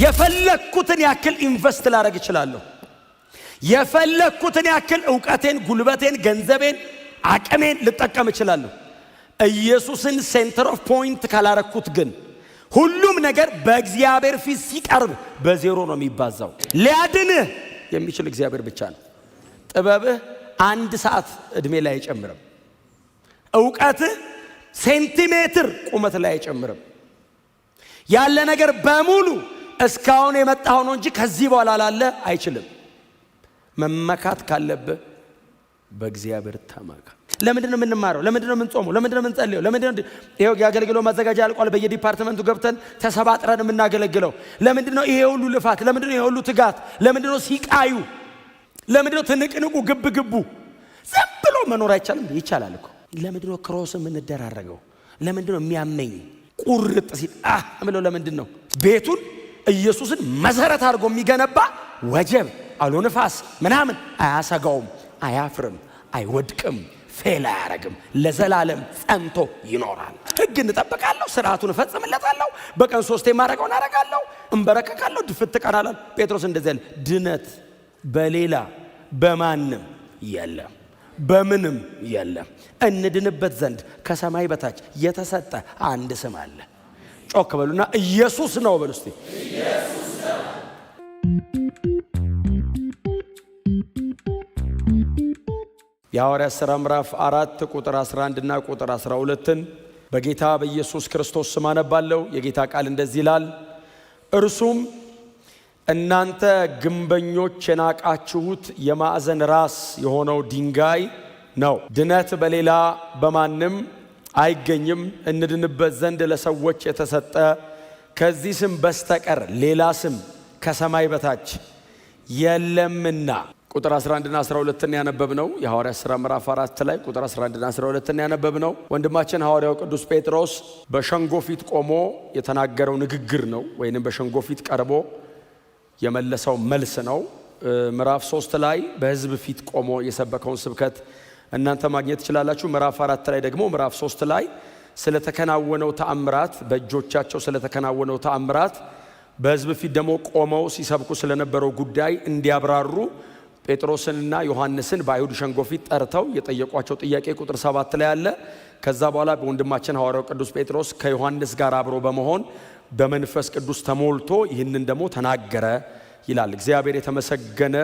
የፈለግኩትን ያክል invest ላደርግ እችላለሁ። የፈለግኩትን ያክል እውቀቴን፣ ጉልበቴን፣ ገንዘቤን፣ አቅሜን ልጠቀም እችላለሁ። ኢየሱስን center of point ካላረኩት ግን ሁሉም ነገር በእግዚአብሔር ፊት ሲቀርብ በዜሮ ነው የሚባዛው። ሊያድንህ የሚችል እግዚአብሔር ብቻ ነው። ጥበብህ አንድ ሰዓት ዕድሜ ላይ አይጨምርም። እውቀትህ ሴንቲሜትር ቁመት ላይ አይጨምርም። ያለ ነገር በሙሉ እስካሁን የመጣው ነው እንጂ ከዚህ በኋላ ላለ አይችልም። መመካት ካለብህ በእግዚአብሔር ተመካ። ለምንድን ነው የምንማረው? ለምንድን ነው የምንጾመው? ለምንድን ነው የምንጸልየው? ለምንድን ነው ይሄው የአገልግሎት ማዘጋጃ አልቋል። በየ department ኡ ገብተን ተሰባጥረን የምናገለግለው ለምንድን ነው? ይሄ ሁሉ ልፋት ለምንድን ነው? ይሄ ሁሉ ትጋት ለምንድን ነው? ሲቃዩ ለምንድን ነው? ትንቅንቁ፣ ግብ ግቡ። ዝም ብሎ መኖር አይቻልም? ይቻላል እኮ። ለምንድን ነው cross የምንደራረገው? ለምንድን ነው የሚያመኝ ቁርጥ ሲል አህ ምለው? ለምንድን ነው ቤቱን ኢየሱስን መሰረት አድርጎ የሚገነባ ወጀብ፣ አውሎ ንፋስ ምናምን አያሰጋውም፣ አያፍርም፣ አይወድቅም፣ fail አያረግም። ለዘላለም ጸንቶ ይኖራል። ሕግ እንጠብቃለሁ፣ ስርዓቱን እፈጽምለታለሁ፣ በቀን ሶስቴ የማደርገውን አደርጋለሁ፣ እንበረከካለሁ፣ ድፍት ቀናላል። ጴጥሮስ እንደዚህ ያለ ድነት በሌላ በማንም የለም፣ በምንም የለም። እንድንበት ዘንድ ከሰማይ በታች የተሰጠ አንድ ስም አለ። ጮክ በሉና ኢየሱስ ነው በሉ እስቲ። የሐዋርያት ሥራ ምዕራፍ 4 ቁጥር 11 እና ቁጥር 12ን በጌታ በኢየሱስ ክርስቶስ ስም አነባለሁ። የጌታ ቃል እንደዚህ ይላል፣ እርሱም እናንተ ግንበኞች የናቃችሁት የማዕዘን ራስ የሆነው ድንጋይ ነው። ድነት በሌላ በማንም አይገኝም፣ እንድንበት ዘንድ ለሰዎች የተሰጠ ከዚህ ስም በስተቀር ሌላ ስም ከሰማይ በታች የለምና። ቁጥር 11 እና 12ን ያነበብነው የሐዋርያት ሥራ ምዕራፍ 4 ላይ ቁጥር 11 እና 12ን ያነበብነው ወንድማችን ሐዋርያው ቅዱስ ጴጥሮስ በሸንጎ ፊት ቆሞ የተናገረው ንግግር ነው፣ ወይንም በሸንጎ ፊት ቀርቦ የመለሰው መልስ ነው። ምዕራፍ 3 ላይ በሕዝብ ፊት ቆሞ የሰበከውን ስብከት እናንተ ማግኘት ትችላላችሁ። ምዕራፍ 4 ላይ ደግሞ ምዕራፍ 3 ላይ ስለተከናወነው ተአምራት፣ በእጆቻቸው ስለተከናወነው ተአምራት በሕዝብ ፊት ደግሞ ቆመው ሲሰብኩ ስለነበረው ጉዳይ እንዲያብራሩ ጴጥሮስንና ዮሐንስን በአይሁድ ሸንጎ ፊት ጠርተው የጠየቋቸው ጥያቄ ቁጥር 7 ላይ አለ። ከዛ በኋላ በወንድማችን ሐዋርያው ቅዱስ ጴጥሮስ ከዮሐንስ ጋር አብሮ በመሆን በመንፈስ ቅዱስ ተሞልቶ ይህንን ደግሞ ተናገረ ይላል። እግዚአብሔር የተመሰገነ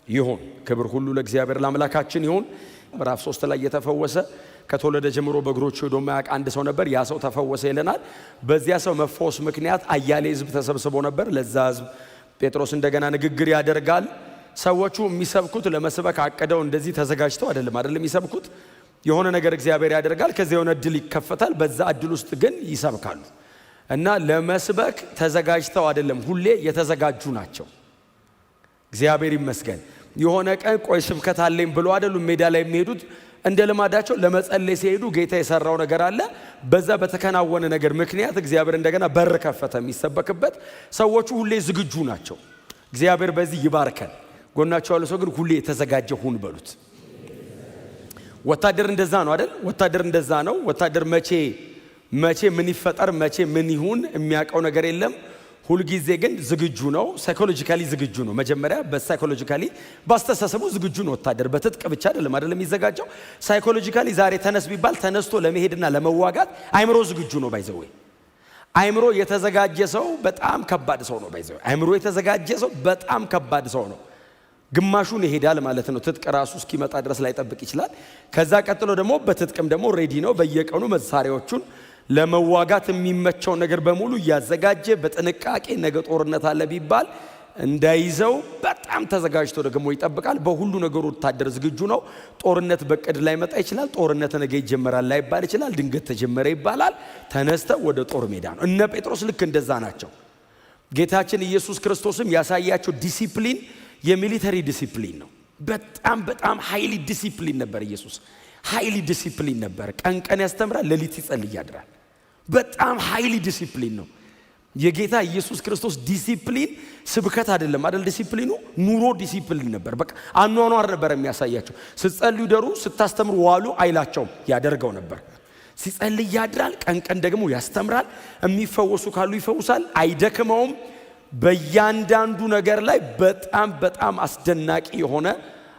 ይሁን። ክብር ሁሉ ለእግዚአብሔር ለአምላካችን ይሁን። ምዕራፍ 3 ላይ የተፈወሰ ከተወለደ ጀምሮ በእግሮቹ ሄዶ የማያውቅ አንድ ሰው ነበር። ያ ሰው ተፈወሰ ይለናል። በዚያ ሰው መፈወስ ምክንያት አያሌ ሕዝብ ተሰብስቦ ነበር። ለዛ ሕዝብ ጴጥሮስ እንደገና ንግግር ያደርጋል። ሰዎቹ የሚሰብኩት ለመስበክ አቅደው እንደዚህ ተዘጋጅተው አይደለም የሚሰብኩት። የሆነ ነገር እግዚአብሔር ያደርጋል። ከዚያ የሆነ እድል ይከፈታል። በዛ እድል ውስጥ ግን ይሰብካሉ እና ለመስበክ ተዘጋጅተው አይደለም፣ ሁሌ የተዘጋጁ ናቸው። እግዚአብሔር ይመስገን። የሆነ ቀን ቆይ ስብከት አለኝ ብሎ አይደሉም ሜዳ ላይ የሚሄዱት። እንደ ልማዳቸው ለመጸለይ ሲሄዱ ጌታ የሰራው ነገር አለ። በዛ በተከናወነ ነገር ምክንያት እግዚአብሔር እንደገና በር ከፈተ የሚሰበክበት። ሰዎቹ ሁሌ ዝግጁ ናቸው። እግዚአብሔር በዚህ ይባርከን። ጎናቸው ያለው ሰው ግን ሁሌ የተዘጋጀ ሁን በሉት። ወታደር እንደዛ ነው አይደል? ወታደር እንደዛ ነው። ወታደር መቼ መቼ ምን ይፈጠር መቼ ምን ይሁን የሚያውቀው ነገር የለም። ሁልጊዜ ግን ዝግጁ ነው። psychologically ዝግጁ ነው። መጀመሪያ በ psychologically ባስተሳሰቡ ዝግጁ ነው። ወታደር በትጥቅ ብቻ አይደለም የሚዘጋጀው። psychologically ዛሬ ተነስ ቢባል ተነስቶ ለመሄድና ለመዋጋት አይምሮ ዝግጁ ነው። by the way አይምሮ የተዘጋጀ ሰው በጣም ከባድ ሰው ነው። by the way አይምሮ የተዘጋጀ ሰው በጣም ከባድ ሰው ነው። ግማሹን ይሄዳል ማለት ነው። ትጥቅ ራሱ እስኪመጣ ድረስ ላይጠብቅ ይችላል። ከዛ ቀጥሎ ደግሞ በትጥቅም ደግሞ ready ነው። በየቀኑ መሳሪያዎቹን ለመዋጋት የሚመቸው ነገር በሙሉ እያዘጋጀ በጥንቃቄ ነገ ጦርነት አለ ቢባል እንዳይዘው በጣም ተዘጋጅቶ ደግሞ ይጠብቃል። በሁሉ ነገሩ ወታደር ዝግጁ ነው። ጦርነት በቅድ ላይመጣ ይችላል። ጦርነት ነገ ይጀመራል ላይባል ይችላል። ድንገት ተጀመረ ይባላል። ተነስተ ወደ ጦር ሜዳ ነው። እነ ጴጥሮስ ልክ እንደዛ ናቸው። ጌታችን ኢየሱስ ክርስቶስም ያሳያቸው ዲሲፕሊን የ military discipline ነው። በጣም በጣም highly discipline ነበር ኢየሱስ። highly discipline ነበር። ቀን ቀን ያስተምራል፣ ሌሊት ይጸልይ ያድራል። በጣም highly discipline ነው። የጌታ ኢየሱስ ክርስቶስ ዲሲፕሊን ስብከት አይደለም አይደል? ዲሲፕሊኑ ኑሮ ዲሲፕሊን ነበር። በቃ አኗኗር ነበር የሚያሳያቸው። ስትጸልዩ ደሩ፣ ስታስተምሩ ዋሉ አይላቸውም፣ ያደርገው ነበር። ሲጸልይ ያድራል፣ ቀን ቀን ደግሞ ያስተምራል። የሚፈወሱ ካሉ ይፈውሳል፣ አይደክመውም። በእያንዳንዱ ነገር ላይ በጣም በጣም አስደናቂ የሆነ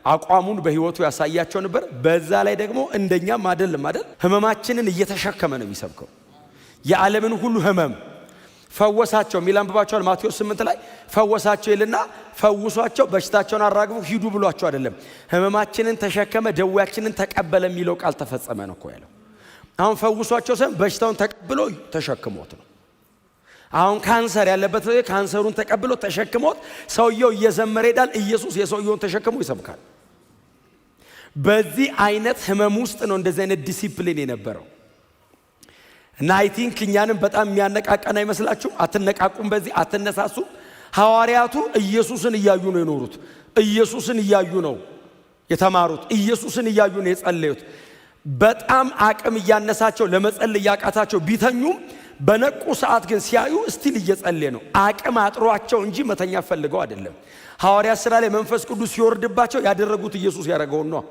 አቋሙን በህይወቱ ያሳያቸው ነበር። በዛ ላይ ደግሞ እንደኛም አይደለም አይደል፣ ህመማችንን እየተሸከመ ነው የሚሰብከው። የዓለምን ሁሉ ህመም ፈወሳቸው የሚል አንብባቸዋል። ማቴዎስ 8 ላይ ፈወሳቸው ይልና ፈውሷቸው በሽታቸውን አራግፉ ሂዱ ብሏቸው አይደለም፣ ህመማችንን ተሸከመ ደዌያችንን ተቀበለ የሚለው ቃል ተፈጸመ ነው እኮ ያለው። አሁን ፈውሷቸው ሳይሆን በሽታውን ተቀብሎ ተሸክሞት ነው። አሁን ካንሰር ያለበት ሰው ካንሰሩን ተቀብሎ ተሸክሞት ሰውየው እየዘመረ ይሄዳል። ኢየሱስ የሰውየውን ተሸክሞ ይሰብካል። በዚህ አይነት ህመም ውስጥ ነው እንደዚህ አይነት ዲሲፕሊን የነበረው። እና I think እኛንም በጣም የሚያነቃቀን አይመስላችሁም? አትነቃቁም? በዚህ አትነሳሱም? ሐዋርያቱ ኢየሱስን እያዩ ነው የኖሩት። ኢየሱስን እያዩ ነው የተማሩት። ኢየሱስን እያዩ ነው የጸለዩት። በጣም አቅም እያነሳቸው ለመጸለይ እያቃታቸው ቢተኙም በነቁ ሰዓት ግን ሲያዩ still እየጸለየ ነው። አቅም አጥሯቸው እንጂ መተኛ ፈልገው አይደለም። ሐዋርያት ሥራ ላይ መንፈስ ቅዱስ ሲወርድባቸው ያደረጉት ኢየሱስ ያደረገውን ነው።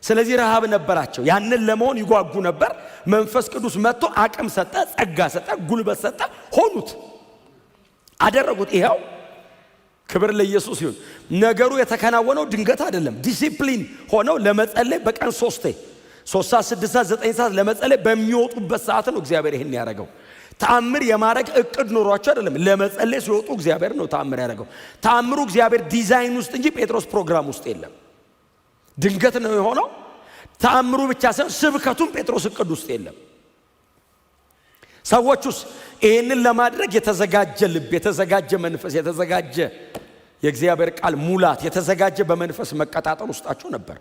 ስለዚህ ረሃብ ነበራቸው። ያንን ለመሆን ይጓጉ ነበር። መንፈስ ቅዱስ መጥቶ አቅም ሰጠ፣ ጸጋ ሰጠ፣ ጉልበት ሰጠ። ሆኑት፣ አደረጉት። ይኸው ክብር ለኢየሱስ ይሁን። ነገሩ የተከናወነው ድንገት አይደለም። ዲሲፕሊን ሆነው ለመጸለይ በቀን 3 3 ሰዓት፣ 6 ሰዓት፣ 9 ሰዓት ለመጸለይ በሚወጡበት ሰዓት ነው እግዚአብሔር ይህን ያደረገው። ተአምር የማድረግ እቅድ ኖሯቸው አይደለም። ለመጸለይ ሲወጡ እግዚአብሔር ነው ተአምር ያደረገው። ተአምሩ እግዚአብሔር ዲዛይን ውስጥ እንጂ ጴጥሮስ ፕሮግራም ውስጥ የለም። ድንገት ነው የሆነው። ተአምሩ ብቻ ሳይሆን ስብከቱም ጴጥሮስ እቅድ ውስጥ የለም። ሰዎቹስ ይህንን ለማድረግ የተዘጋጀ ልብ፣ የተዘጋጀ መንፈስ፣ የተዘጋጀ የእግዚአብሔር ቃል ሙላት፣ የተዘጋጀ በመንፈስ መቀጣጠል ውስጣቸው ነበር።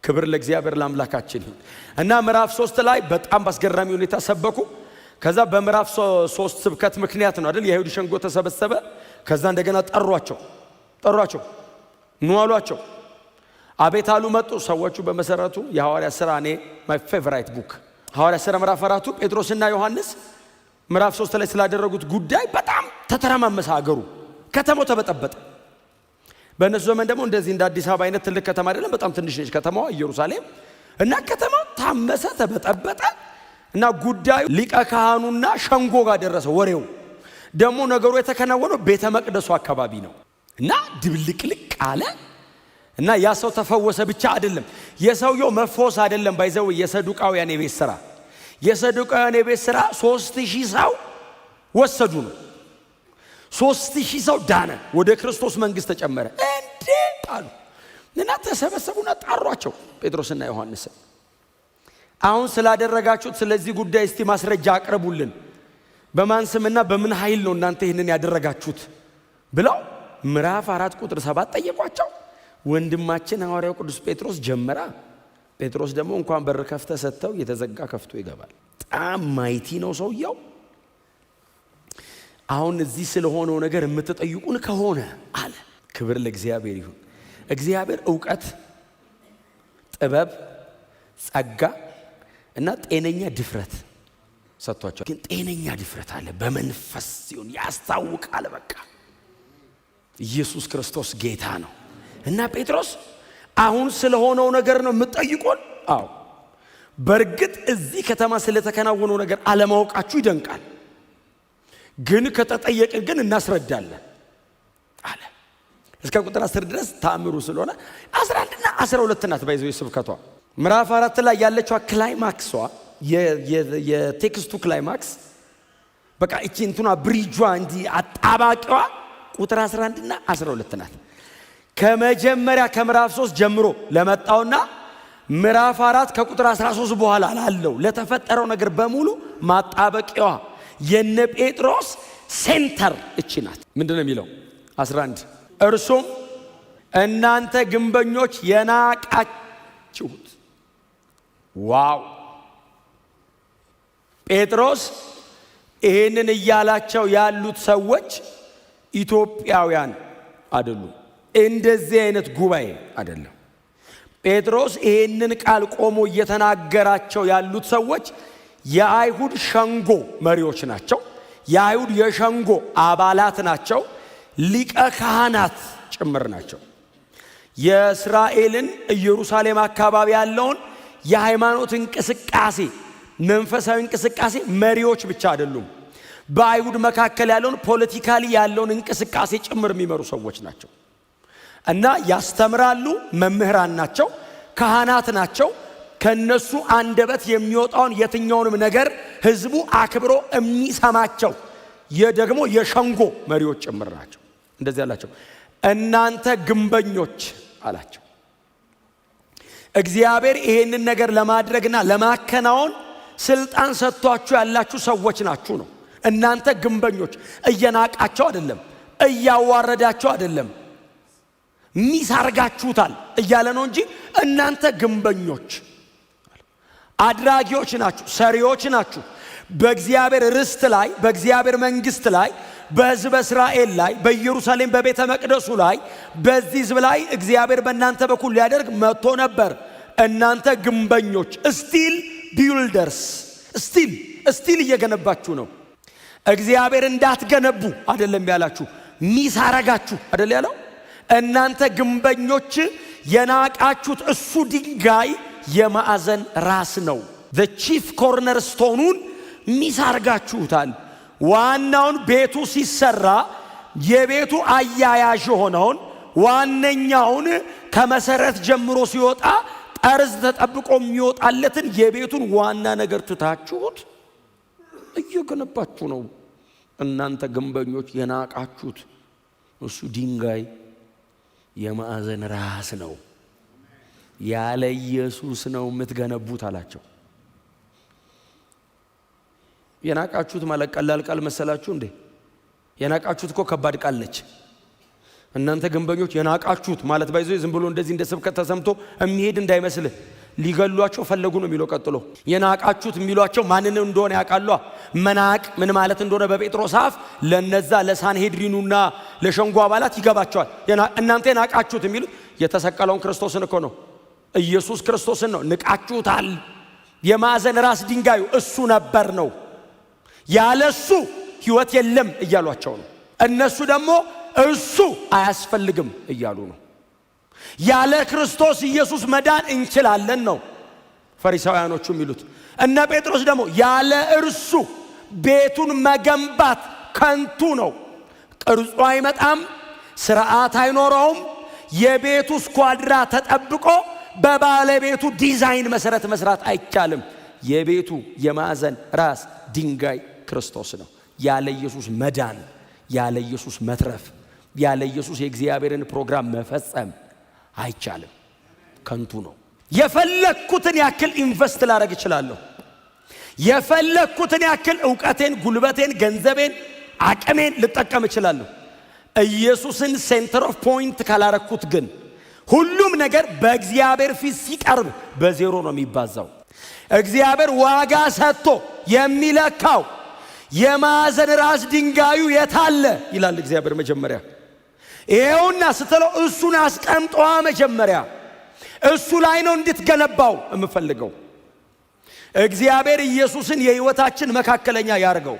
ክብር ለእግዚአብሔር ለአምላካችን ይሁን። እና ምዕራፍ 3 ላይ በጣም በአስገራሚ ሁኔታ ሰበኩ። ከዛ በምዕራፍ 3 ስብከት ምክንያት ነው አይደል የአይሁድ ሸንጎ ተሰበሰበ። ከዛ እንደገና ጠሯቸው፣ ኑ አሏቸው። አቤት አሉ፣ መጡ። ሰዎቹ በመሰረቱ የሐዋርያት ሥራ እኔ my favorite book ሐዋርያት ሥራ ምዕራፍ 4 ጴጥሮስና ዮሐንስ ምዕራፍ 3 ላይ ስላደረጉት ጉዳይ በጣም ተተረማመሰ አገሩ፣ ከተማው ተበጠበጠ። በእነሱ ዘመን ደግሞ እንደዚህ እንደ አዲስ አበባ አይነት ትልቅ ከተማ አይደለም፣ በጣም ትንሽ ነች ከተማዋ ኢየሩሳሌም። እና ከተማው ታመሰ፣ ተበጠበጠ። እና ጉዳዩ ሊቀ ካህኑና ሸንጎ ጋር ደረሰ ወሬው። ደግሞ ነገሩ የተከናወነው ቤተ መቅደሱ አካባቢ ነው። እና ድብልቅልቅ አለ። እና ያ ሰው ተፈወሰ ብቻ አይደለም፣ የሰውየው መፈወስ አይደለም by the way የሰዱቃውያን የቤት ስራ፣ የሰዱቃውያን የቤት ስራ 3000 ሰው ወሰዱ ነው። 3000 ሰው ዳነ፣ ወደ ክርስቶስ መንግስት ተጨመረ። እንዴ አሉ እና ተሰበሰቡና ጠሯቸው ጴጥሮስና ዮሐንስን። አሁን ስላደረጋችሁት ስለዚህ ጉዳይ እስቲ ማስረጃ አቅርቡልን። በማን ስምና በምን ኃይል ነው እናንተ ይህንን ያደረጋችሁት ብለው ምዕራፍ 4 ቁጥር 7 ጠየቋቸው። ወንድማችን ሐዋርያው ቅዱስ ጴጥሮስ ጀመራ። ጴጥሮስ ደግሞ እንኳን በር ከፍተ ሰጥተው የተዘጋ ከፍቶ ይገባል። በጣም mighty ነው ሰውየው። አሁን እዚህ ስለሆነው ነገር የምትጠይቁን ከሆነ አለ። ክብር ለእግዚአብሔር ይሁን። እግዚአብሔር ዕውቀት፣ ጥበብ፣ ጸጋ እና ጤነኛ ድፍረት ሰጥቷቸዋል። ግን ጤነኛ ድፍረት አለ በመንፈስ ሲሆን ያስታውቃል። በቃ ኢየሱስ ክርስቶስ ጌታ ነው። እና ጴጥሮስ አሁን ስለሆነው ነገር ነው የምትጠይቁን? አዎ፣ በእርግጥ እዚህ ከተማ ስለተከናወነው ነገር አለማወቃችሁ ይደንቃል። ግን ከተጠየቅን ግን እናስረዳለን አለ። እስከ ቁጥር 10 ድረስ ተአምሩ ስለሆነ 11 እና 12 ናት by the way ስብከቷ። ምዕራፍ 4 ላይ ያለችዋ climax ዋ፣ የ text ኡ climax፣ በቃ እቺ እንትኗ ብሪጇ እንዲ አጣባቂዋ ቁጥር 11 እና 12 ናት። ከመጀመሪያ ከምዕራፍ 3 ጀምሮ ለመጣውና ምዕራፍ 4 ከቁጥር 13 በኋላ ላለው ለተፈጠረው ነገር በሙሉ ማጣበቂያዋ የነ ጴጥሮስ center እቺ ናት። ምንድን ነው የሚለው? 11 እርሱም እናንተ ግንበኞች የናቃችሁት። Wow! ጴጥሮስ ይሄንን እያላቸው ያሉት ሰዎች ኢትዮጵያውያን አይደሉም። እንደዚህ አይነት ጉባኤ አይደለም። ጴጥሮስ ይሄንን ቃል ቆሞ እየተናገራቸው ያሉት ሰዎች የአይሁድ ሸንጎ መሪዎች ናቸው። የአይሁድ የሸንጎ አባላት ናቸው። ሊቀ ካህናት ጭምር ናቸው። የእስራኤልን ኢየሩሳሌም አካባቢ ያለውን የሃይማኖት እንቅስቃሴ፣ መንፈሳዊ እንቅስቃሴ መሪዎች ብቻ አይደሉም። በአይሁድ መካከል ያለውን politically ያለውን እንቅስቃሴ ጭምር የሚመሩ ሰዎች ናቸው እና ያስተምራሉ። መምህራን ናቸው፣ ካህናት ናቸው። ከነሱ አንደበት የሚወጣውን የትኛውንም ነገር ህዝቡ አክብሮ የሚሰማቸው የደግሞ የሸንጎ መሪዎች ጭምር ናቸው። እንደዚህ አላቸው፣ እናንተ ግንበኞች አላቸው። እግዚአብሔር ይሄንን ነገር ለማድረግና ለማከናወን ስልጣን ሰጥቷችሁ ያላችሁ ሰዎች ናችሁ ነው። እናንተ ግንበኞች፣ እየናቃቸው አይደለም፣ እያዋረዳቸው አይደለም፣ miss አርጋችሁታል እያለ ነው እንጂ እናንተ ግንበኞች አድራጊዎች ናችሁ፣ ሰሪዎች ናችሁ። በእግዚአብሔር ርስት ላይ፣ በእግዚአብሔር መንግስት ላይ፣ በሕዝበ እስራኤል ላይ፣ በኢየሩሳሌም በቤተ መቅደሱ ላይ፣ በዚህ ሕዝብ ላይ እግዚአብሔር በእናንተ በኩል ሊያደርግ መጥቶ ነበር። እናንተ ግንበኞች still builders፣ still እየገነባችሁ ነው። እግዚአብሔር እንዳትገነቡ አይደለም ያላችሁ፣ miss አረጋችሁ አይደል ያለው። እናንተ ግንበኞች የናቃችሁት እሱ ድንጋይ የማዕዘን ራስ ነው። The chief cornerstone ኑን miss አርጋችሁታል። ዋናውን ቤቱ ሲሰራ የቤቱ አያያዥ የሆነውን ዋነኛውን ከመሰረት ጀምሮ ሲወጣ ጠርዝ ተጠብቆ የሚወጣለትን የቤቱን ዋና ነገር ትታችሁት እየገነባችሁ ነው። እናንተ ግንበኞች የናቃችሁት እሱ ድንጋይ የማዕዘን ራስ ነው። ያለ ኢየሱስ ነው የምትገነቡት አላቸው። የናቃችሁት ማለት ቀላል ቃል መሰላችሁ እንዴ? የናቃችሁት እኮ ከባድ ቃል ነች። እናንተ ግንበኞች የናቃችሁት ማለት by the way ዝም ብሎ እንደዚህ እንደ ስብከት ተሰምቶ የሚሄድ እንዳይመስልህ። ሊገሏቸው ፈለጉ ነው የሚለው ቀጥሎ። የናቃችሁት የሚሏቸው ማንን እንደሆነ ያውቃሉ። መናቅ ምን ማለት እንደሆነ በጴጥሮስ አፍ ለነዛ ለሳንሄድሪኑና ለሸንጎ አባላት ይገባቸዋል። እናንተ የናቃችሁት የሚሉት የተሰቀለውን ክርስቶስን እኮ ነው። ኢየሱስ ክርስቶስን ነው። ንቃችሁታል። የማዕዘን ራስ ድንጋዩ እሱ ነበር ነው። ያለ እሱ ሕይወት የለም እያሏቸው ነው። እነሱ ደግሞ እሱ አያስፈልግም እያሉ ነው። ያለ ክርስቶስ ኢየሱስ መዳን እንችላለን ነው ፈሪሳውያኖቹ የሚሉት። እነ ጴጥሮስ ደግሞ ያለ እርሱ ቤቱን መገንባት ከንቱ ነው። ቅርጹ አይመጣም፣ ስርዓት አይኖረውም። የቤቱ ስኳድራ ተጠብቆ በባለቤቱ ዲዛይን መሰረት መስራት አይቻልም። የቤቱ የማዕዘን ራስ ድንጋይ ክርስቶስ ነው። ያለ ኢየሱስ መዳን፣ ያለ ኢየሱስ መትረፍ፣ ያለ ኢየሱስ የእግዚአብሔርን ፕሮግራም መፈጸም አይቻልም። ከንቱ ነው። የፈለግኩትን ያክል invest ላደርግ እችላለሁ። የፈለግኩትን ያክል እውቀቴን፣ ጉልበቴን፣ ገንዘቤን፣ አቅሜን ልጠቀም እችላለሁ። ኢየሱስን center of point ካላረኩት ግን ሁሉም ነገር በእግዚአብሔር ፊት ሲቀርብ በዜሮ ነው የሚባዛው። እግዚአብሔር ዋጋ ሰጥቶ የሚለካው የማዕዘን ራስ ድንጋዩ የታለ ይላል እግዚአብሔር። መጀመሪያ ይሄውና ስትለው እሱን አስቀምጠዋ። መጀመሪያ እሱ ላይ ነው እንድትገነባው የምፈልገው። እግዚአብሔር ኢየሱስን የሕይወታችን መካከለኛ ያርገው።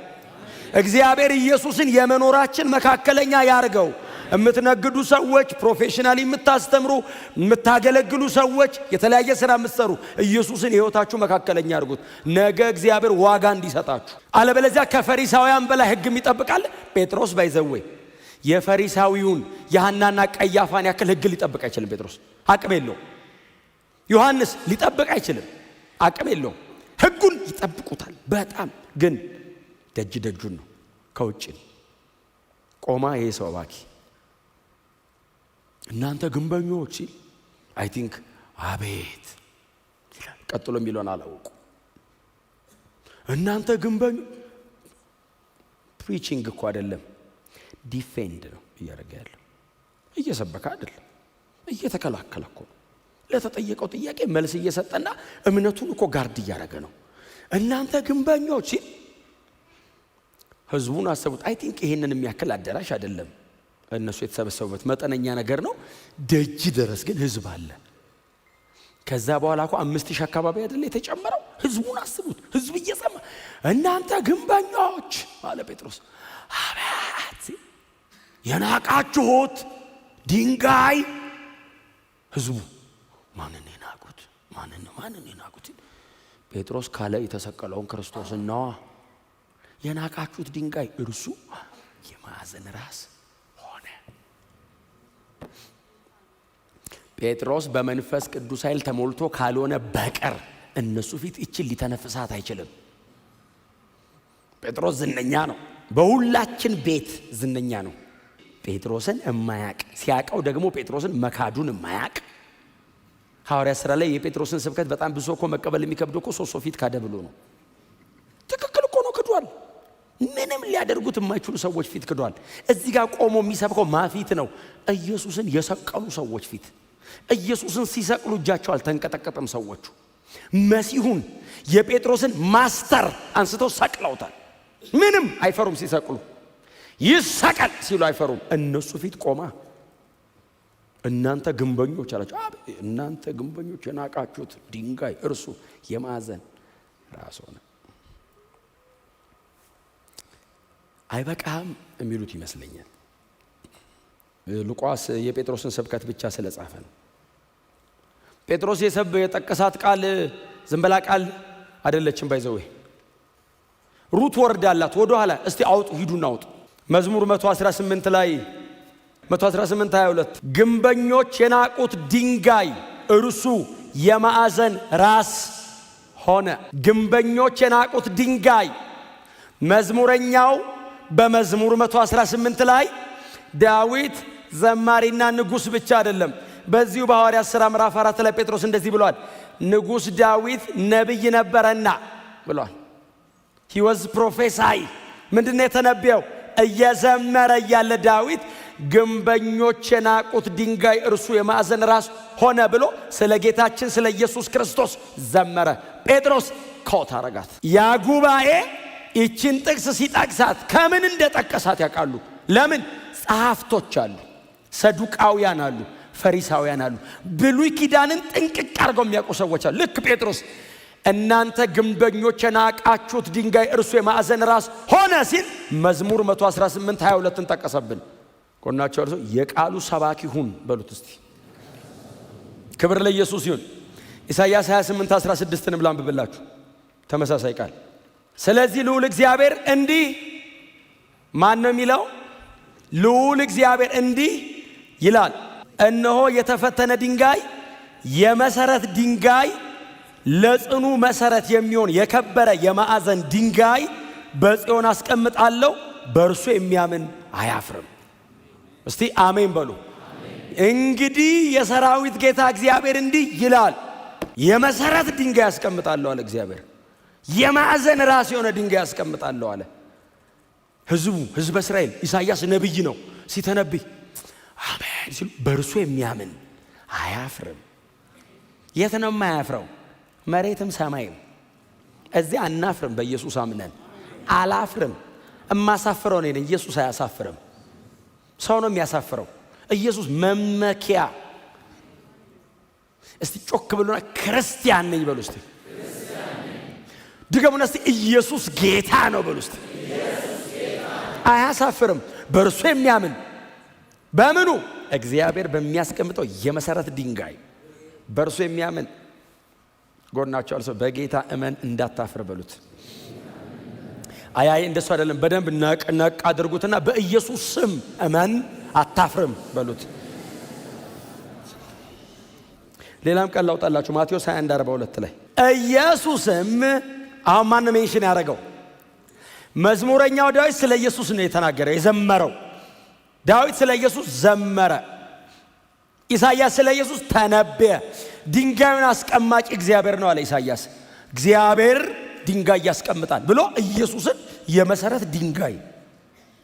እግዚአብሔር ኢየሱስን የመኖራችን መካከለኛ ያርገው። የምትነግዱ ሰዎች፣ professionally የምታስተምሩ፣ የምታገለግሉ ሰዎች፣ የተለያየ ስራ የምትሰሩ ኢየሱስን የሕይወታችሁ መካከለኛ አድርጉት። ነገ እግዚአብሔር ዋጋ እንዲሰጣችሁ። አለበለዚያ ከፈሪሳውያን በላይ ሕግ የሚጠብቃል። ጴጥሮስ by the way የፈሪሳዊውን የሐናና ቀያፋን ያክል ሕግ ሊጠብቅ አይችልም። ጴጥሮስ አቅም የለውም። ዮሐንስ ሊጠብቅ አይችልም፣ አቅም የለውም። ሕጉን ይጠብቁታል በጣም ግን ደጅ ደጁን ነው፣ ከውጭ ነው። ቆማ ይሄ ሰው ባኪ እናንተ ግንበኞች ሲል I think አቤት ይላል። ቀጥሎ የሚለውን አላወቁ። እናንተ ግንበኞች preaching እኮ አይደለም፣ defend ነው እያደረገ ያለው። እየሰበከ አይደለም፣ እየተከላከለ እኮ ነው። ለተጠየቀው ጥያቄ መልስ እየሰጠና እምነቱን እኮ guard እያደረገ ነው። እናንተ ግንበኞች ሲል ህዝቡን አሰቡት። I think ይሄንን የሚያክል አዳራሽ አይደለም እነሱ የተሰበሰቡበት፣ መጠነኛ ነገር ነው። ደጅ ድረስ ግን ህዝብ አለ። ከዛ በኋላ እኮ 5000 አካባቢ አይደለ የተጨመረው። ህዝቡን አስቡት። ህዝብ እየሰማ እናንተ ግንበኞች አለ ጴጥሮስ። አቤት የናቃችሁት ድንጋይ። ህዝቡ ማንን የናቁት? ማንን የናቁት? ጴጥሮስ ካለ የተሰቀለውን ክርስቶስን ነዋ። የናቃችሁት ድንጋይ እርሱ የማዕዘን ራስ ሆነ። ጴጥሮስ በመንፈስ ቅዱስ ኃይል ተሞልቶ ካልሆነ በቀር እነሱ ፊት እችን ሊተነፍሳት አይችልም። ጴጥሮስ ዝነኛ ነው። በሁላችን ቤት ዝነኛ ነው። ጴጥሮስን እማያቅ ሲያቀው ደግሞ ጴጥሮስን መካዱን እማያቅ፣ ሐዋርያ ሥራ ላይ የጴጥሮስን ስብከት በጣም ብዙ እኮ መቀበል የሚከብደው እኮ 3 ሰው ፊት ካደ ብሎ ነው። ትክክል እኮ ነው፣ ክዷል። ምንም ሊያደርጉት የማይችሉ ሰዎች ፊት ክዷል። እዚህ ጋር ቆሞ የሚሰብከው ማፊት ነው? ኢየሱስን የሰቀሉ ሰዎች ፊት። ኢየሱስን ሲሰቅሉ እጃቸው አልተንቀጠቀጠም ሰዎቹ። መሲሁን የጴጥሮስን master አንስተው ሰቅለውታል። ምንም አይፈሩም ሲሰቅሉ፣ ይሰቀል ሲሉ አይፈሩም። እነሱ ፊት ቆማ እናንተ ግንበኞች አላቸው። እናንተ ግንበኞች የናቃችሁት ድንጋይ እርሱ የማዕዘን ራስ ሆነ። አይበቃም የሚሉት ይመስለኛል። ሉቃስ የጴጥሮስን ስብከት ብቻ ስለጻፈ ነው። ጴጥሮስ የጠቀሳት ቃል ዝም ብላ ቃል አይደለችም። By the way root word አላት። ወደ ኋላ እስቲ አውጡ፣ ሂዱና አውጡ። መዝሙር 118 ላይ 118 22 ግንበኞች የናቁት ድንጋይ እርሱ የማዕዘን ራስ ሆነ። ግንበኞች የናቁት ድንጋይ። መዝሙረኛው በመዝሙር 118 ላይ ዳዊት ዘማሪና ንጉሥ ብቻ አይደለም። በዚሁ በሐዋርያት ሥራ ምዕራፍ 4 ላይ ጴጥሮስ እንደዚህ ብሏል። ንጉሥ ዳዊት ነቢይ ነበረና ብሏል። He was prophesy። ምንድነው የተነበየው? እየዘመረ እያለ ዳዊት ግንበኞች የናቁት ድንጋይ እርሱ የማዕዘን ራስ ሆነ ብሎ ስለ ጌታችን ስለ ኢየሱስ ክርስቶስ ዘመረ። ጴጥሮስ quote አረጋት። ያ ጉባኤ ይችን ጥቅስ ሲጠቅሳት ከምን እንደጠቀሳት ያውቃሉ። ለምን? ጸሐፍቶች አሉ፣ ሰዱቃውያን አሉ፣ ፈሪሳውያን አሉ። ብሉይ ኪዳንን ጥንቅቅ አድርገው የሚያውቁ ሰዎች አሉ። ልክ ጴጥሮስ እናንተ ግንበኞች የናቃችሁት ድንጋይ እርሱ የማዕዘን ራስ ሆነ ሲል መዝሙር 118 22ን ጠቀሰብን። ጎናቸው እርሱ የቃሉ ሰባኪ ሁን በሉት እስቲ። ክብር ለኢየሱስ ይሁን። ኢሳይያስ 28 16ንም ላንብብላችሁ ተመሳሳይ ቃል። ስለዚህ ልዑል እግዚአብሔር እንዲህ፣ ማን ነው የሚለው? ልዑል እግዚአብሔር እንዲህ ይላል፣ እነሆ የተፈተነ ድንጋይ፣ የመሰረት ድንጋይ፣ ለጽኑ መሰረት የሚሆን የከበረ የማዕዘን ድንጋይ በጽዮን አስቀምጣለሁ፣ በእርሱ የሚያምን አያፍርም። እስቲ አሜን በሉ። እንግዲህ የሰራዊት ጌታ እግዚአብሔር እንዲህ ይላል፣ የመሰረት ድንጋይ አስቀምጣለሁ አለ እግዚአብሔር። የማዕዘን ራስ የሆነ ድንጋይ አስቀምጣለሁ አለ። ህዝቡ፣ ህዝበ እስራኤል፣ ኢሳይያስ ነብይ ነው፣ ሲተነብይ አሜን ሲሉ በእርሱ የሚያምን አያፍርም። የት ነው የማያፍረው? መሬትም ሰማይም። እዚህ አናፍርም። በኢየሱስ አምነን አላፍርም። እማሳፍረው እኔ ነኝ። ኢየሱስ አያሳፍርም። ሰው ነው የሚያሳፍረው። ኢየሱስ መመኪያ። እስቲ ጮክ ብሎና ክርስቲያን ነኝ በሉ እስቲ። ድገሙና እስቲ ኢየሱስ ጌታ ነው በሉ እስቲ። አያሳፍርም። በእርሱ የሚያምን በምኑ? እግዚአብሔር በሚያስቀምጠው የመሰረት ድንጋይ በእርሱ የሚያምን። ጎናቸው አልሰው በጌታ እመን እንዳታፍር በሉት። አያይ እንደሱ አይደለም። በደንብ ነቅ ነቅ አድርጉትና በኢየሱስ ስም እመን አታፍርም በሉት። ሌላም ቃል ላውጣላችሁ። ማቴዎስ 21 42 ላይ ኢየሱስም፣ አሁን ማን ነው mention ያደረገው? መዝሙረኛው ዳዊት ስለ ኢየሱስ ነው የተናገረው፣ የዘመረው። ዳዊት ስለ ኢየሱስ ዘመረ። ኢሳይያስ ስለ ኢየሱስ ተነበየ። ድንጋዩን አስቀማጭ እግዚአብሔር ነው አለ ኢሳይያስ። እግዚአብሔር ድንጋይ ያስቀምጣል ብሎ ኢየሱስን የመሰረት ድንጋይ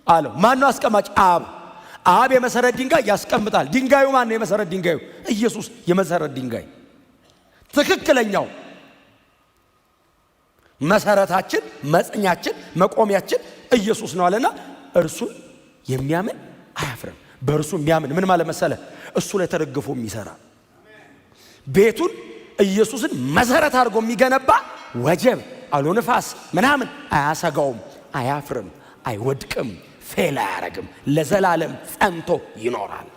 አለው። ማን ነው አስቀማጭ? አብ። አብ የመሰረት ድንጋይ ያስቀምጣል። ድንጋዩ ማን ነው? የመሰረት ድንጋዩ ኢየሱስ። የመሰረት ድንጋይ ትክክለኛው መሰረታችን፣ መጽኛችን፣ መቆሚያችን ኢየሱስ ነው አለና እርሱን የሚያምን አያፍርም። በእርሱ የሚያምን ምን ማለት መሰለ? እሱ ላይ ተደግፎ የሚሰራ፣ ቤቱን ኢየሱስን መሰረት አድርጎ የሚገነባ ወጀብ፣ አውሎ ንፋስ ምናምን አያሰጋውም፣ አያፍርም፣ አይወድቅም፣ fail አያረግም፣ ለዘላለም ጸንቶ ይኖራል።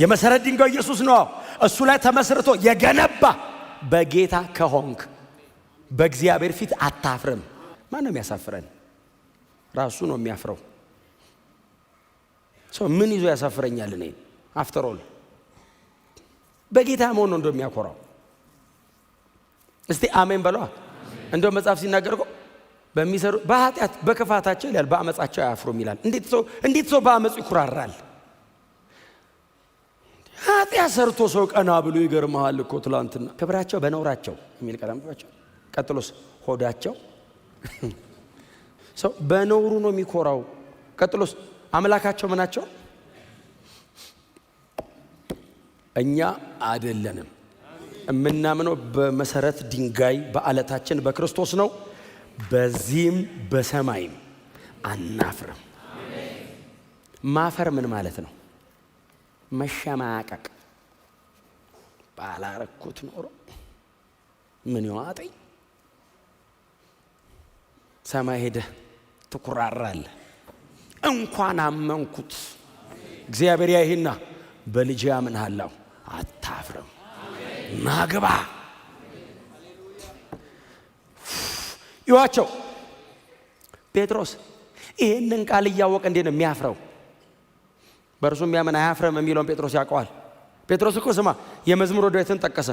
የመሰረት ድንጋዩ ኢየሱስ ነው። እሱ ላይ ተመስርቶ የገነባ፣ በጌታ ከሆንክ በእግዚአብሔር ፊት አታፍርም። ማን ነው የሚያሳፍረን? ራሱ ነው የሚያፍረው። ሰው ምን ይዞ ያሳፍረኛል? እኔ after all በጌታ መሆን ነው እንደሚያኮራው። እስቲ አሜን በሏ። እንደው መጽሐፍ ሲናገር እኮ በሚሰሩ በኃጢአት በክፋታቸው ይላል፣ በአመፃቸው አያፍሩም ይላል። እንዴት ሰው በአመፁ ይኩራራል? ኃጢአት ሰርቶ ሰው ቀና ብሎ ይገርመሃል እኮ ትላንትና ክብራቸው በነውራቸው የሚል ቃል አንብባቸው። ቀጥሎስ ሆዳቸው ሰው በነውሩ ነው የሚኮራው። ቀጥሎስ አምላካቸው ምናቸው? እኛ አይደለንም። የምናምነው በመሰረት ድንጋይ በአለታችን በክርስቶስ ነው። በዚህም በሰማይም አናፍርም። ማፈር ምን ማለት ነው? መሸማቀቅ። ባላረኩት ኖሮ ምን ይዋጠኝ? ሰማይ ሄደህ ትኩራራለህ። እንኳን አመንኩት። እግዚአብሔር ያይህና በልጄ አምንሃለሁ፣ አታፍርም። ናግባ ይዋቸው። ጴጥሮስ ይህንን ቃል እያወቀ እንዴት ነው የሚያፍረው? በእርሱ የሚያምን አያፍርም የሚለውን ጴጥሮስ ያውቀዋል። ጴጥሮስ እኮ ስማ የመዝሙረ ዳዊትን ጠቀሰ።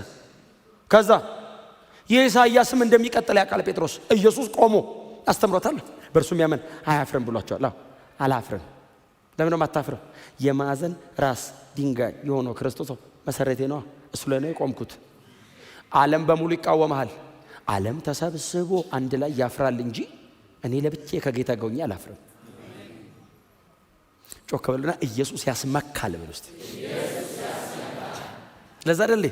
ከዛ የኢሳይያስም እንደሚቀጥል ያውቃል ጴጥሮስ። ኢየሱስ ቆሞ አስተምሮታል። በእርሱ የሚያምን አያፍርም ብሏቸዋል። አዎ አላፍርም። ለምን ነው የማታፍረው? የማዕዘን ራስ ድንጋይ የሆነው ክርስቶስ መሰረቴ ነዋ። እሱ ላይ ነው የቆምኩት። ዓለም በሙሉ ይቃወመሃል። ዓለም ተሰብስቦ አንድ ላይ ያፍራል እንጂ እኔ ለብቻዬ ከጌታ ጋር ሆኜ አላፍርም። ጮክ በሉና ኢየሱስ ያስመካል በሉ እስቲ። ለዛ አይደል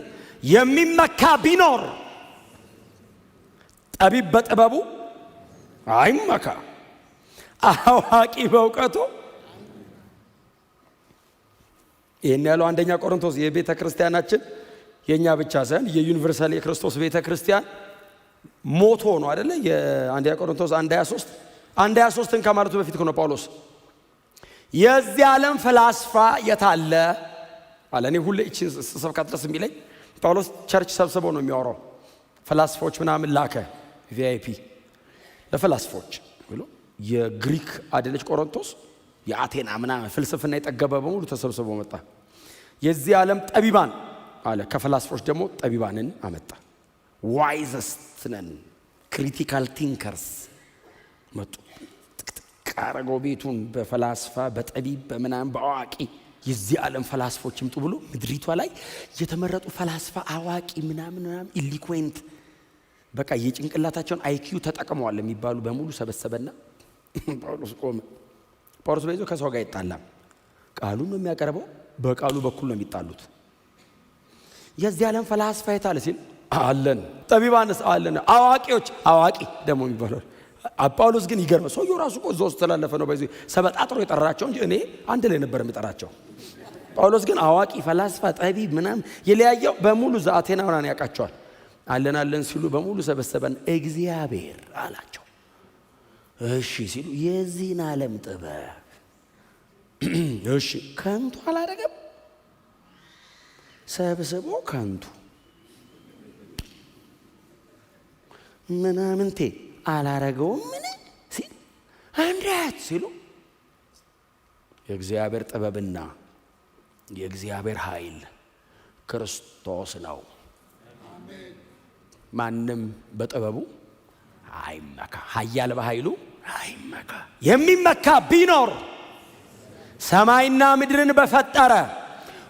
የሚመካ ቢኖር ጠቢብ በጥበቡ አይመካ፣ አዋቂ በእውቀቱ። ይህን ያለው አንደኛ ቆሮንቶስ የቤተ ክርስቲያናችን የእኛ ብቻ ሳይሆን የ universal የክርስቶስ ቤተ ክርስቲያን motto ነው አይደለ? የአንደኛ ቆሮንቶስ 1:23 1:23ን ከማለቱ በፊት ነው ጳውሎስ የዚህ ዓለም ፈላስፋ የታለ አለ። እኔ ሁሌ እቺን ስሰብካት ድረስ የሚለኝ ጳውሎስ church ሰብስበው ነው የሚያወራው። ፈላስፎች ምናምን ላከ፣ VIP ለፈላስፎች ብሎ የግሪክ አደለች ቆሮንቶስ፣ የአቴና ምናምን ፍልስፍና የጠገበ በሙሉ ተሰብስቦ መጣ። የዚህ ዓለም ጠቢባን አለ። ከፈላስፎች ደግሞ ጠቢባንን አመጣ። Wisest ነን critical thinkers መጡ። ጥቅጥቅ አረገው ቤቱን በፈላስፋ በጠቢብ በምናምን በአዋቂ። የዚህ ዓለም ፈላስፎች ይምጡ ብሎ ምድሪቷ ላይ የተመረጡ ፈላስፋ አዋቂ ምናምን ምናምን eloquent በቃ የጭንቅላታቸውን IQ ተጠቅመዋል የሚባሉ በሙሉ ሰበሰበና ጳውሎስ ቆመ። ጳውሎስ በይዞ ከሰው ጋር አይጣላም። ቃሉን ነው የሚያቀርበው። በቃሉ በኩል ነው የሚጣሉት። የዚህ ዓለም ፈላስፋ የት አለ ሲል አለን፣ ጠቢባንስ አለን፣ አዋቂዎች አዋቂ ደግሞ የሚባለው ጳውሎስ ግን ይገርመ ሰውየው ራሱ እኮ እዛ ውስጥ ተላለፈ ነው። በዚህ ሰበጣጥሮ የጠራቸው እንጂ እኔ አንድ ላይ ነበር የሚጠራቸው። ጳውሎስ ግን አዋቂ ፈላስፋ ጠቢብ ምናምን የለያየው በሙሉ እዛ አቴናውያን ያውቃቸዋል። አለን አለን ሲሉ በሙሉ ሰበሰበን። እግዚአብሔር አላቸው። እሺ ሲሉ የዚህን ዓለም ጥበብ እሺ ከንቱ አላደረገም። ሰብስቦ ከንቱ ምናምንቴ አላረገውም ምን ሲል እንዴት ሲሉ የእግዚአብሔር ጥበብና የእግዚአብሔር ኃይል ክርስቶስ ነው። ማንም በጥበቡ አይመካ፣ ኃያል በኃይሉ አይመካ። የሚመካ ቢኖር ሰማይና ምድርን በፈጠረ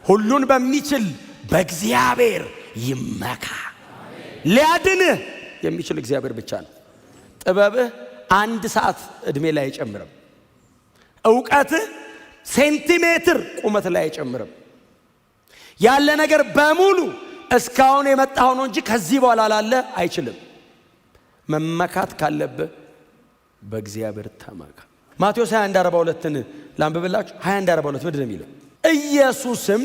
ሁሉን በሚችል በእግዚአብሔር ይመካ። ሊያድንህ የሚችል እግዚአብሔር ብቻ ነው። ጥበብህ አንድ ሰዓት እድሜ ላይ አይጨምርም። እውቀትህ ሴንቲሜትር ቁመት ላይ አይጨምርም። ያለ ነገር በሙሉ እስካሁን የመጣው ነው እንጂ ከዚህ በኋላ ላለ አይችልም። መመካት ካለብህ በእግዚአብሔር ተመካ። ማቴዎስ 21:42ን ላንብብላችሁ። 21:42 ምንድን ነው የሚለው? ኢየሱስም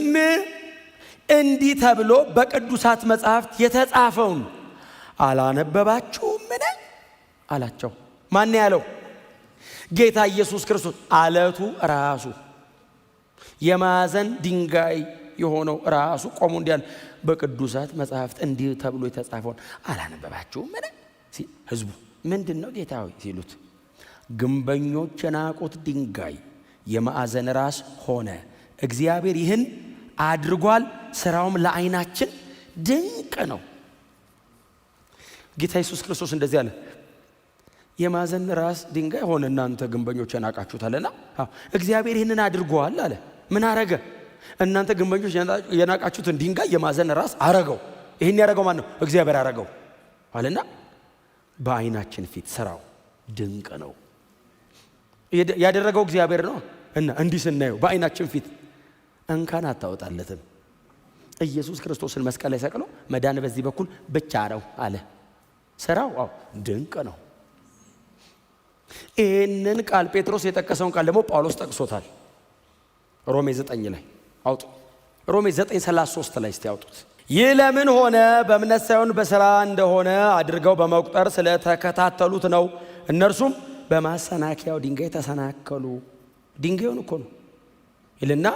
እንዲህ ተብሎ በቅዱሳት መጻሕፍት የተጻፈውን አላነበባችሁምን አላቸው። ማን ያለው? ጌታ ኢየሱስ ክርስቶስ። አለቱ ራሱ የማዕዘን ድንጋይ የሆነው ራሱ ቆሞ እንዲህ አለ፣ በቅዱሳት መጻሕፍት እንዲህ ተብሎ የተጻፈውን አላነበባችሁምን? ህዝቡ ምንድን ነው ጌታ ሆይ ሲሉት ግንበኞች የናቁት ድንጋይ የማዕዘን ራስ ሆነ። እግዚአብሔር ይህን አድርጓል፣ ስራውም ለዓይናችን ድንቅ ነው። ጌታ ኢየሱስ ክርስቶስ እንደዚህ አለ፣ የማዕዘን ራስ ድንጋይ ሆነ፣ እናንተ ግንበኞች የናቃችሁት አለና፣ እግዚአብሔር ይህንን አድርጓል አለ። ምን አረገ? እናንተ ግንበኞች የናቃችሁትን ድንጋይ የማዕዘን ራስ አረገው። ይህን ያረገው ማን ነው? እግዚአብሔር አረገው አለና በዓይናችን ፊት ስራው ድንቅ ነው። ያደረገው እግዚአብሔር ነው እና እንዲህ ስናየው በዓይናችን ፊት እንከን አታወጣለትም። ኢየሱስ ክርስቶስን መስቀል ላይ ሰቅሎ መዳን በዚህ በኩል ብቻ ነው አለ። ስራው አዎ ድንቅ ነው። ይህንን ቃል ጴጥሮስ የጠቀሰውን ቃል ደግሞ ጳውሎስ ጠቅሶታል። ሮሜ 9 ላይ አውጡ። ሮሜ 9:33 ላይ እስቲ አውጡት። ይህ ለምን ሆነ? በእምነት ሳይሆን በሥራ እንደሆነ አድርገው በመቁጠር ስለተከታተሉት ነው። እነርሱም በማሰናከያው ድንጋይ ተሰናከሉ። ድንጋዩን እኮ ነው ይልና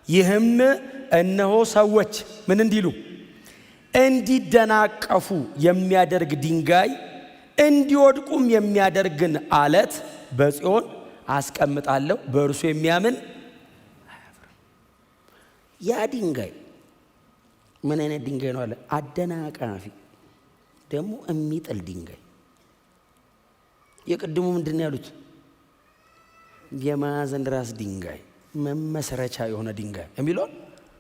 ይህም እነሆ ሰዎች ምን እንዲሉ እንዲደናቀፉ የሚያደርግ ድንጋይ እንዲወድቁም የሚያደርግን አለት በጽዮን አስቀምጣለሁ፣ በእርሱ የሚያምን አያፍርም። ያ ድንጋይ ምን አይነት ድንጋይ ነው አለ? አደናቃፊ ደግሞ የሚጥል ድንጋይ። የቅድሙ ምንድን ነው ያሉት? የማዕዘን ራስ ድንጋይ፣ መመስረቻ የሆነ ድንጋይ የሚለውን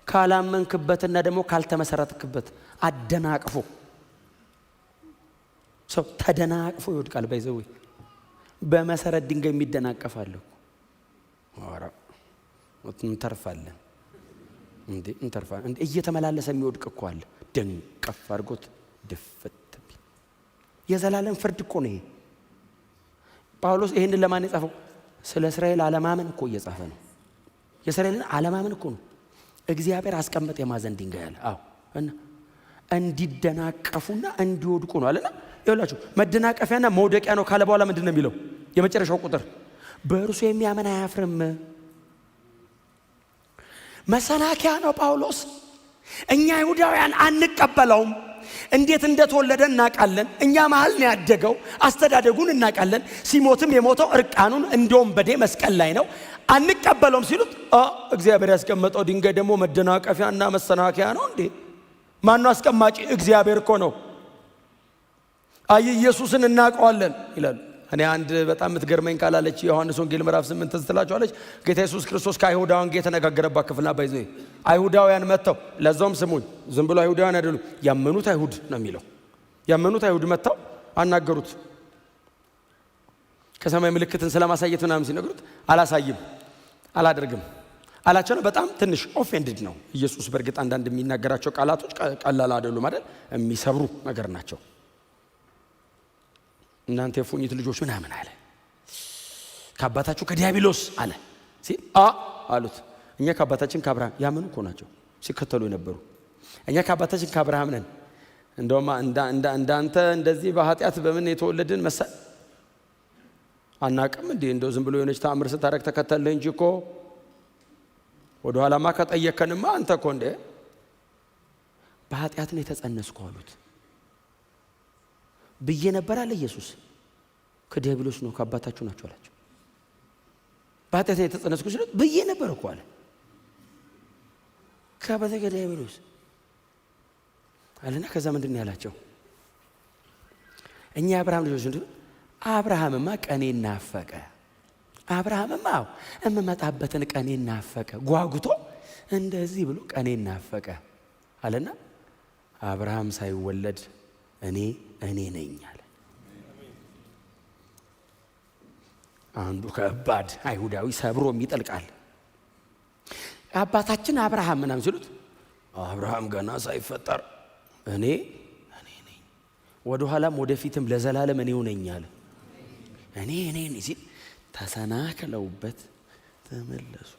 ካላመንክበትና ደግሞ ካልተመሰረትክበት አደናቅፎ ሰው ተደናቅፎ ይወድቃል። By the way በመሰረት ድንጋይ የሚደናቀፋል እኮ። ኧረ እንተርፋለን እንዴ፣ እንተርፋለን እንዴ። እየተመላለሰ የሚወድቅ እኮ አለ። ደንቀፍ አድርጎት ድፍት ቢል የዘላለም ፍርድ እኮ ነው ይሄ። ጳውሎስ ይሄንን ለማን የጻፈው? ስለ እስራኤል አለማመን እኮ እየጻፈ ነው። የእስራኤልን አለማመን እኮ ነው። እግዚአብሔር አስቀመጠ የማዕዘን ድንጋይ አለ። አዎ፣ እና እንዲደናቀፉና እንዲወድቁ ነው አለና፣ ይኸውላችሁ መደናቀፊያና መውደቂያ ነው ካለ በኋላ ምንድን ነው የሚለው? የመጨረሻው ቁጥር በእርሱ የሚያምን አያፍርም። መሰናከያ ነው ጳውሎስ። እኛ አይሁዳውያን አንቀበለውም። እንዴት እንደተወለደ እናውቃለን። እኛ መሃል ነው ያደገው፣ አስተዳደጉን እናውቃለን። ሲሞትም የሞተው እርቃኑን እንደ ወንበዴ መስቀል ላይ ነው። አንቀበለውም ሲሉት እግዚአብሔር ያስቀመጠው ድንጋይ ደግሞ መደናቀፊያና መሰናከያ ነው እንዴ? ማነው አስቀማጭ? እግዚአብሔር እኮ ነው። አይ ኢየሱስን እናውቀዋለን ይላሉ። እኔ አንድ በጣም የምትገርመኝ ቃል አለች። ዮሐንስ ወንጌል ምዕራፍ 8 ትዝ ትላችኋለች። ጌታ ኢየሱስ ክርስቶስ ከአይሁዳውያን ጋር የተነጋገረባት ክፍል ናት። By the way አይሁዳውያን መጥተው፣ ለዛውም ስሙኝ፣ ዝም ብሎ አይሁዳውያን አይደሉም፣ ያመኑት አይሁድ ነው የሚለው። ያመኑት አይሁድ መጥተው አናገሩት። ከሰማይ ምልክትን ስለማሳየት ምናምን ሲነግሩት አላሳይም፣ አላደርግም አላቸው ነው። በጣም ትንሽ offended ነው ኢየሱስ። በእርግጥ አንዳንድ የሚናገራቸው ቃላቶች ቀላል አይደሉም አይደል? የሚሰብሩ ነገር ናቸው። እናንተ የፉኝት ልጆች ምናምን አለ። ከአባታችሁ ከዲያብሎስ አለ ሲል አሉት። እኛ ከአባታችን ከአብርሃም፣ ያመኑ እኮ ናቸው ሲከተሉ የነበሩ። እኛ ከአባታችን ከአብርሃም ነን። እንደውም እንዳንተ እንደዚህ በኃጢአት በምን የተወለድን መሰል አናቅም እንዴ? እንደው ዝም ብሎ የሆነች ተአምር ስታደርግ ተከተልህ እንጂ እኮ ወደ ኋላማ ከጠየከንማ አንተ እኮ እንዴ በኃጢአት ነው የተጸነስኩ አሉት። ብዬ ነበር አለ ኢየሱስ። ከዲያብሎስ ነው ከአባታችሁ ናቸው አላቸው። በኃጢአት ነው የተጸነስኩ ሲሉት ብዬ ነበር እኮ አለ። ከአባቴ ከዲያብሎስ አለና ከዛ ምንድን ነው ያላቸው? እኛ የአብርሃም ልጆች እንደ አብርሃምማ ቀኔን ናፈቀ። አብርሃምማ አዎ እምመጣበትን ቀኔን ናፈቀ፣ ጓጉቶ እንደዚህ ብሎ ቀኔን ናፈቀ አለና አብርሃም ሳይወለድ እኔ እኔ ነኝ አለ። አንዱ ከባድ አይሁዳዊ ሰብሮ የሚጠልቃል። አባታችን አብርሃም ምናምን ሲሉት አብርሃም ገና ሳይፈጠር እኔ እኔ ነኝ፣ ወደ ኋላም ወደፊትም ለዘላለም እኔው ነኝ አለ። እኔ እኔ ነኝ ሲል ተሰናክለውበት ተመለሱ።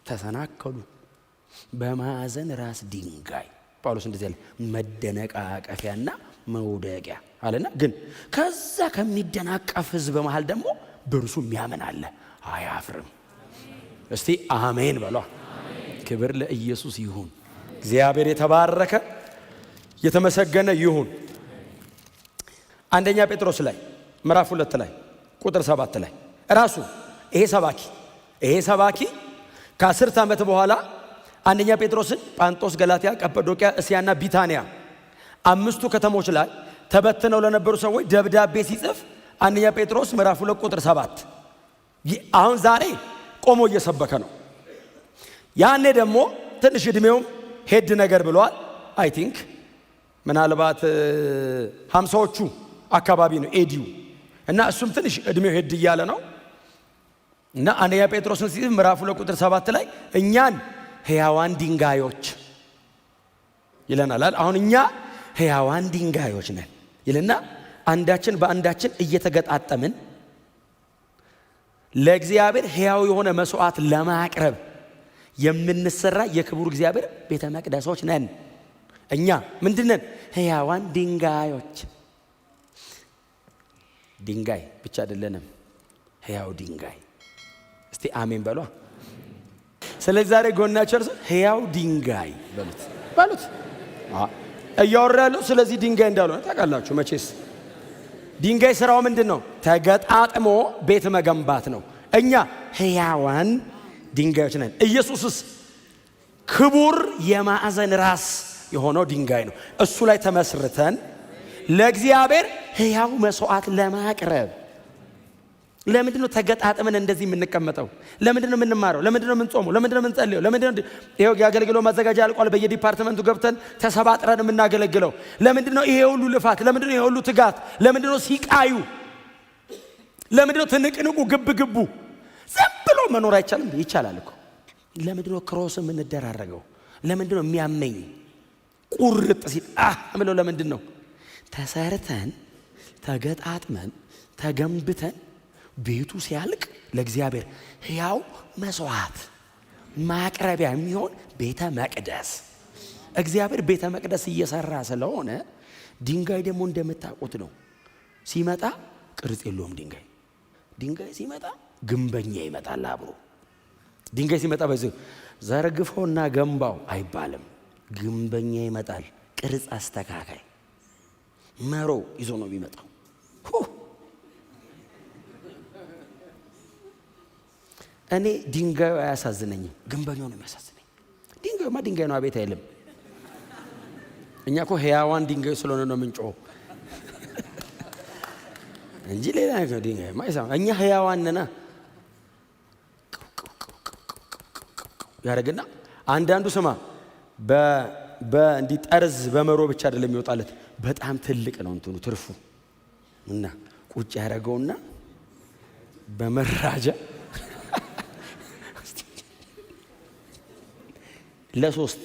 ተሰናከሉ በማዕዘን ራስ ድንጋይ። ጳውሎስ እንደዚህ አለ፣ መደነቃቀፊያና መውደቂያ አለና፣ ግን ከዛ ከሚደናቀፍ ህዝብ መሃል ደግሞ በእርሱ የሚያምን አለ፣ አያፍርም። እስቲ አሜን በሏ። ክብር ለኢየሱስ ይሁን። እግዚአብሔር የተባረከ የተመሰገነ ይሁን። አንደኛ ጴጥሮስ ላይ ምዕራፍ 2 ላይ ቁጥር 7 ላይ ራሱ ይሄ ሰባኪ ከ10 ዓመት በኋላ አንደኛ ጴጥሮስን ጳንጦስ፣ ገላትያ፣ ቀጰዶቅያ፣ እስያና ቢታንያ አምስቱ ከተሞች ላይ ተበትነው ለነበሩ ሰዎች ደብዳቤ ሲጽፍ አንደኛ ጴጥሮስ ምዕራፍ 2 ቁጥር 7። አሁን ዛሬ ቆሞ እየሰበከ ነው። ያኔ ደግሞ ትንሽ ዕድሜውም ሄድ ነገር ብሏል። I think ምናልባት 50ዎቹ አካባቢ ነው AD ው እና እሱም ትንሽ ዕድሜው ሄድ እያለ ነው። እና አንደኛ ጴጥሮስን ሲጽፍ ምዕራፍ 2 ቁጥር 7 ላይ እኛን ሕያዋን ድንጋዮች ይለናል። አሁን እኛ ሕያዋን ድንጋዮች ነን ይልና አንዳችን በአንዳችን እየተገጣጠምን ለእግዚአብሔር ሕያው የሆነ መስዋዕት ለማቅረብ የምንሰራ የክቡር እግዚአብሔር ቤተ መቅደሶች ነን። እኛ ምንድን ነን? ሕያዋን ድንጋዮች። ድንጋይ ብቻ አይደለንም፣ ሕያው ድንጋይ። እስቲ አሜን በሏ። ስለዚህ ዛሬ ጎናችሁ ያለውን ሕያው ድንጋይ በሉት በሉት። እያወራ ያለው ስለዚህ ድንጋይ እንዳልሆነ ታውቃላችሁ መቼስ። ድንጋይ ስራው ምንድን ነው? ተገጣጥሞ ቤት መገንባት ነው። እኛ ሕያዋን ድንጋዮች ነን። ኢየሱስስ ክቡር የማዕዘን ራስ የሆነው ድንጋይ ነው። እሱ ላይ ተመስርተን ለእግዚአብሔር ሕያው መስዋዕት ለማቅረብ። ለምንድን ነው ተገጣጥመን እንደዚህ የምንቀመጠው? ለምንድን ነው የምንማረው? ለምንድን ነው የምንጾመው? ለምንድን ነው የምንጸልየው? ለምንድን ነው ይኸው የአገልግሎት ማዘጋጃ አልቋል። በየ department ኡ ገብተን ተሰባጥረን የምናገለግለው? ለምንድን ነው ይሄ ሁሉ ልፋት? ለምንድን ነው ይሄ ሁሉ ትጋት? ለምንድን ነው ሲቃዩ? ለምንድን ነው ትንቅንቁ፣ ግብ ግቡ? ዝም ብሎ መኖር አይቻልም? ይቻላል እኮ። ለምንድን ነው cross የምንደራረገው? ለምንድን ነው የሚያመኝ ቁርጥ ሲል አህ ምለው? ለምንድን ነው? ተሰርተን፣ ተገጣጥመን፣ ተገንብተን ቤቱ ሲያልቅ ለእግዚአብሔር ሕያው መስዋዕት ማቅረቢያ የሚሆን ቤተ መቅደስ። እግዚአብሔር ቤተ መቅደስ እየሰራ ስለሆነ ድንጋይ ደግሞ እንደምታውቁት ነው። ሲመጣ ቅርጽ የለውም ድንጋይ። ድንጋይ ሲመጣ ግንበኛ ይመጣል አብሮ። ድንጋይ ሲመጣ በዚህ ዘርግፈውና ገንባው አይባልም። ግንበኛ ይመጣል፣ ቅርጽ አስተካካይ መሮ ይዞ ነው የሚመጣው። እኔ ድንጋዩ አያሳዝነኝም፣ ግንበኛው ነው የሚያሳዝነኝ። ድንጋዩማ ድንጋይ ነው፣ አቤት አይልም። እኛ እኮ ሕያዋን ድንጋዩ ስለሆነ ነው የምንጮኸው እንጂ ሌላ ነገር ድንጋይማ አይሰማም። እኛ ሕያዋን ነና። ያደርግና አንዳንዱ ስማ በእንዲህ ጠርዝ በመሮ ብቻ አይደለም የሚወጣለት፣ በጣም ትልቅ ነው እንትኑ ትርፉ፣ እና ቁጭ ያደረገውና በመራጃ ለሶስት።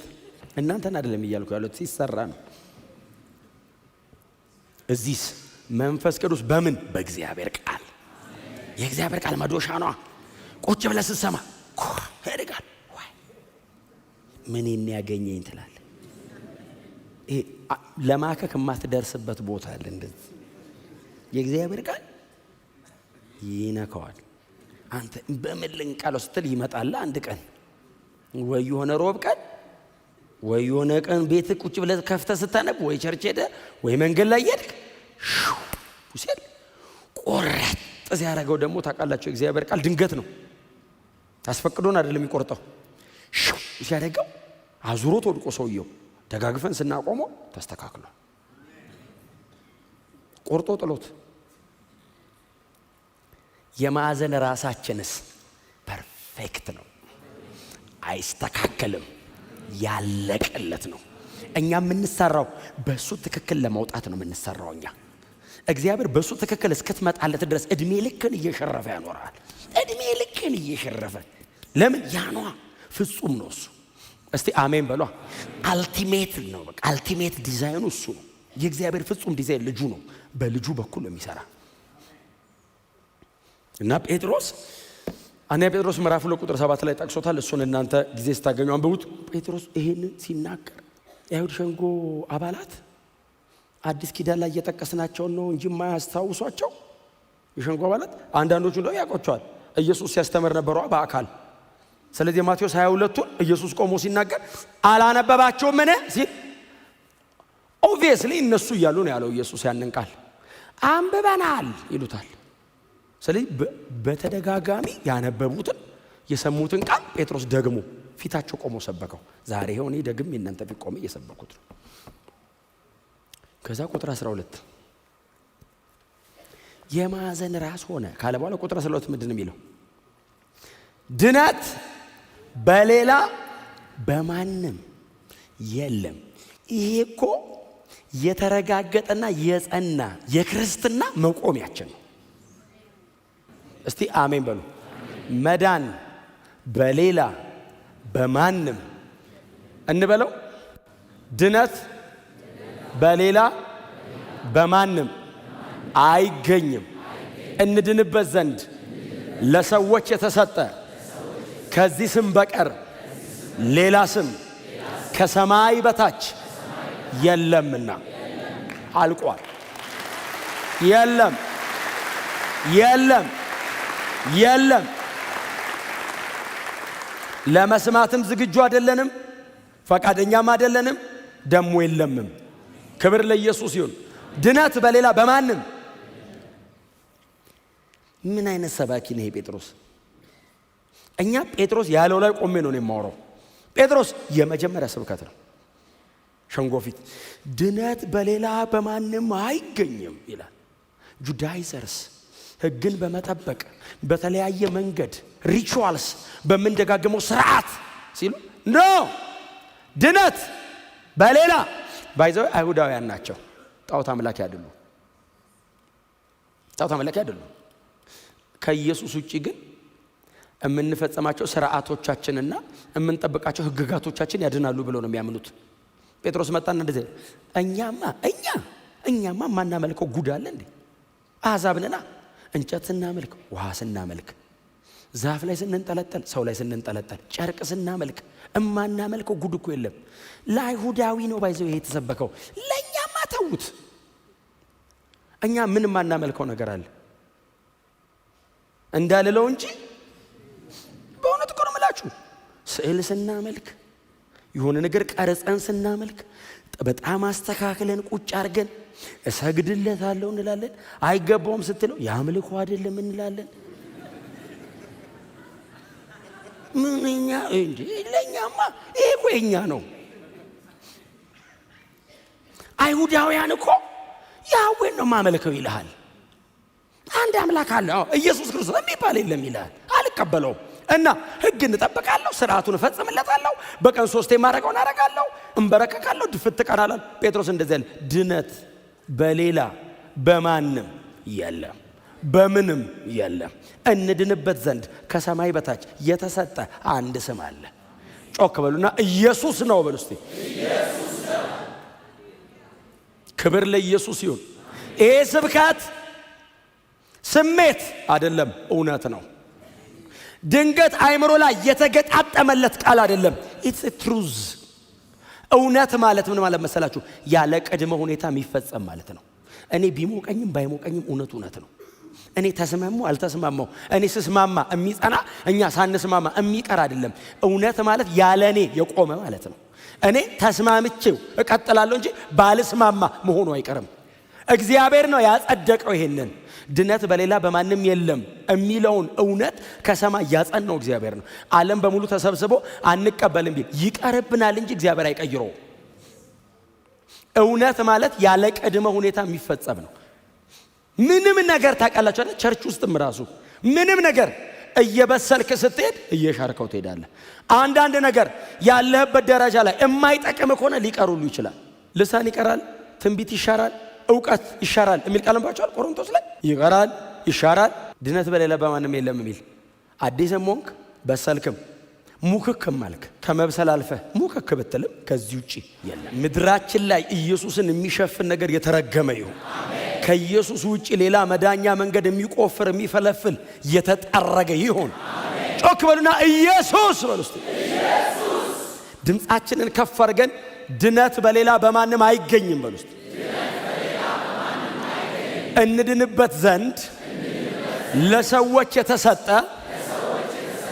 እናንተን አይደለም እያልኩ ያሉት፣ ሲሰራ ነው። እዚህስ መንፈስ ቅዱስ በምን? በእግዚአብሔር ቃል። የእግዚአብሔር ቃል መዶሻ ነዋ። ቁጭ ብለህ ስትሰማ ያደርጋል። ምን ያገኘኝ ትላለህ። ይሄ ለማከክ የማትደርስበት ቦታ አለ። እንደዚህ የእግዚአብሔር ቃል ይነካዋል። አንተ በምን ልንቀለው ስትል ይመጣል አንድ ቀን፣ ወይ የሆነ ሮብ ቀን፣ ወይ የሆነ ቀን ቤት ቁጭ ብለህ ከፍተህ ስታነብ፣ ወይ church ሄደህ፣ ወይ መንገድ ላይ ሄድክ ሲል ቆረጥ ሲያደርገው ደግሞ ታውቃላችሁ፣ እግዚአብሔር ቃል ድንገት ነው፣ አስፈቅዶን አይደለም የሚቆርጠው። ሽው ሲያደርገው አዙሮት ወድቆ ሰውየው ደጋግፈን ስናቆመው ተስተካክሏል። ቆርጦ ጥሎት። የማዕዘን ራሳችንስ perfect ነው፣ አይስተካከልም፣ ያለቀለት ነው። እኛ የምንሰራው በሱ ትክክል ለመውጣት ነው የምንሰራው። እኛ እግዚአብሔር በሱ ትክክል እስክትመጣለት ድረስ እድሜ ልክን እየሸረፈ ያኖራል። እድሜ ልክን እየሸረፈ። ለምን? ያኗ ፍጹም ነው እሱ። እስቲ አሜን በሏ። Ultimate ነው፣ በቃ ultimate design ኡ እሱ ነው። የእግዚአብሔር ፍጹም ዲዛይን ልጁ ነው። በልጁ በኩል ነው የሚሰራ። እና ጴጥሮስ አንደኛ ጴጥሮስ ምዕራፍ 2 ቁጥር 7 ላይ ጠቅሶታል። እሱን እናንተ ጊዜ ስታገኙ አንብቡት። ጴጥሮስ ይሄንን ሲናገር የአይሁድ ሸንጎ አባላት አዲስ ኪዳን ላይ እየጠቀስናቸው ነው እንጂ የማያስታውሷቸው የሸንጎ አባላት አንዳንዶቹ እንደው ያውቋቸዋል። ኢየሱስ ሲያስተምር ነበሯ በአካል። ስለዚህ ማቴዎስ 22ቱን ኢየሱስ ቆሞ ሲናገር አላነበባቸውም ምን ሲል obviously እነሱ እያሉ ነው ያለው ኢየሱስ ያንን ቃል። አንብበናል ይሉታል። ስለዚህ በተደጋጋሚ ያነበቡትን የሰሙትን ቃል ጴጥሮስ ደግሞ ፊታቸው ቆሞ ሰበከው። ዛሬ ይኸው እኔ ደግሜ እናንተ ፊት ቆሜ እየሰበኩት ነው። ከዛ ቁጥር 12 የማዕዘን ራስ ሆነ ካለ በኋላ ቁጥር 12 ምንድን ነው የሚለው? ድነት በሌላ በማንም የለም። ይሄ እኮ የተረጋገጠና የጸና የክርስትና መቆሚያችን ነው። እስቲ አሜን በሉ። መዳን በሌላ በማንም እንበለው። ድነት በሌላ በማንም አይገኝም። እንድንበት ዘንድ ለሰዎች የተሰጠ ከዚህ ስም በቀር ሌላ ስም ከሰማይ በታች የለምና። አልቋል። የለም፣ የለም፣ የለም። ለመስማትም ዝግጁ አይደለንም፣ ፈቃደኛም አይደለንም፣ ደሞ የለምም። ክብር ለኢየሱስ ይሁን። ድነት በሌላ በማንም። ምን አይነት ሰባኪ ነው ይሄ ጴጥሮስ? እኛ ጴጥሮስ ያለው ላይ ቆሜ ነው የማወራው። ጴጥሮስ የመጀመሪያ ስብከት ነው ሸንጎ ፊት። ድነት በሌላ በማንም አይገኝም ይላል። Judaizers ሕግን በመጠበቅ በተለያየ መንገድ rituals በምንደጋግመው ስርዓት ሲሉ no፣ ድነት በሌላ፣ by the way አይሁዳውያን ናቸው። ጣዖት አምላኪ አይደሉም። ጣዖት አምላኪ አይደሉም። ከኢየሱስ ውጭ ግን የምንፈጽማቸው ስርዓቶቻችንና የምንጠብቃቸው ህግጋቶቻችን ያድናሉ ብለው ነው የሚያምኑት። ጴጥሮስ መጣና እንደዚህ፣ እኛማ እኛ እኛማ ማናመልከው ጉድ አለ እንዴ? አሕዛብ ነና። እንጨት ስናመልክ፣ ውሃ ስናመልክ፣ ዛፍ ላይ ስንንጠለጠል፣ ሰው ላይ ስንንጠለጠል፣ ጨርቅ ስናመልክ እማናመልከው ጉድ እኮ የለም። ለአይሁዳዊ ነው by the way ይሄ የተሰበከው፣ ለእኛማ ተዉት። እኛ ምን የማናመልከው ነገር አለ እንዳልለው እንጂ፣ በእውነት እኮ ነው የምላችሁ። ስዕል ስናመልክ፣ የሆነ ነገር ቀርጸን ስናመልክ፣ በጣም አስተካክለን ቁጭ አድርገን እሰግድለታለሁ እንላለን። አይገባውም ስትለው የአምልኮ አይደለም እንላለን። ምንኛ እንዴ! ለእኛማ ይሄ እኮ የኛ ነው። አይሁዳውያን እኮ ያህዌን ነው የማመልከው ይልሃል። አንድ አምላክ አለ፣ አዎ፣ ኢየሱስ ክርስቶስ የሚባል የለም ይልሃል። አልቀበለውም እና ሕግ እንጠብቃለሁ፣ ስርዓቱን እፈጽምለታለሁ፣ በቀን ሶስቴ የማደርገውን አደርጋለሁ፣ እንበረከካለሁ፣ ድፍት ቀናላል። ጴጥሮስ እንደዚህ ያለ፣ ድነት በሌላ በማንም የለም፣ በምንም የለም። እንድንበት ዘንድ ከሰማይ በታች የተሰጠ አንድ ስም አለ። ጮክ በሉና ኢየሱስ ነው በሉ እስቲ። ክብር ለኢየሱስ ይሁን። ይሄ ስብከት ስሜት አይደለም፣ እውነት ነው። ድንገት አይምሮ ላይ የተገጣጠመለት ቃል አይደለም። It's truth። እውነት ማለት ምን ማለት መሰላችሁ? ያለ ቅድመ ሁኔታ የሚፈጸም ማለት ነው። እኔ ቢሞቀኝም ባይሞቀኝም እውነት እውነት ነው። እኔ ተስማሙ አልተስማማው፣ እኔ ስስማማ የሚጸና፣ እኛ ሳንስማማ የሚቀር አይደለም። እውነት ማለት ያለ እኔ የቆመ ማለት ነው። እኔ ተስማምቼው እቀጥላለሁ እንጂ ባልስማማ መሆኑ አይቀርም። እግዚአብሔር ነው ያጸደቀው። ይሄንን ድነት በሌላ በማንም የለም የሚለውን እውነት ከሰማይ ያጸናው እግዚአብሔር ነው። ዓለም በሙሉ ተሰብስቦ አንቀበልም ቢል ይቀርብናል እንጂ እግዚአብሔር አይቀይረውም። እውነት ማለት ያለ ቅድመ ሁኔታ የሚፈጸም ነው። ምንም ነገር ታውቃላችሁ አይደል? Church ውስጥም ራሱ ምንም ነገር እየበሰልክ ስትሄድ እየሻርከው ትሄዳለህ። አንዳንድ ነገር ያለህበት ደረጃ ላይ የማይጠቅም ከሆነ ሊቀር ሁሉ ይችላል። ልሳን ይቀራል፣ ትንቢት ይሻራል፣ እውቀት ይሻራል የሚል ቃል አንባችኋል። ቆሮንቶስ ላይ ይቀራል፣ ይሻራል። ድነት በሌላ በማንም የለም የሚል፣ አዲስም ሆንክ በሰልክም ሙክክም አልክ፣ ከመብሰል አልፈህ ሙክክ ብትልም ከዚህ ውጭ የለም። ምድራችን ላይ ኢየሱስን የሚሸፍን ነገር የተረገመ ይሁን። ከኢየሱስ ውጭ ሌላ መዳኛ መንገድ የሚቆፍር፣ የሚፈለፍል የተጠረገ ይሁን። ጮክ በሉና ኢየሱስ በሉ እስቲ። ድምፃችንን ከፍ አድርገን ድነት በሌላ በማንም አይገኝም በሉ እስቲ። እንድንበት ዘንድ ለሰዎች የተሰጠ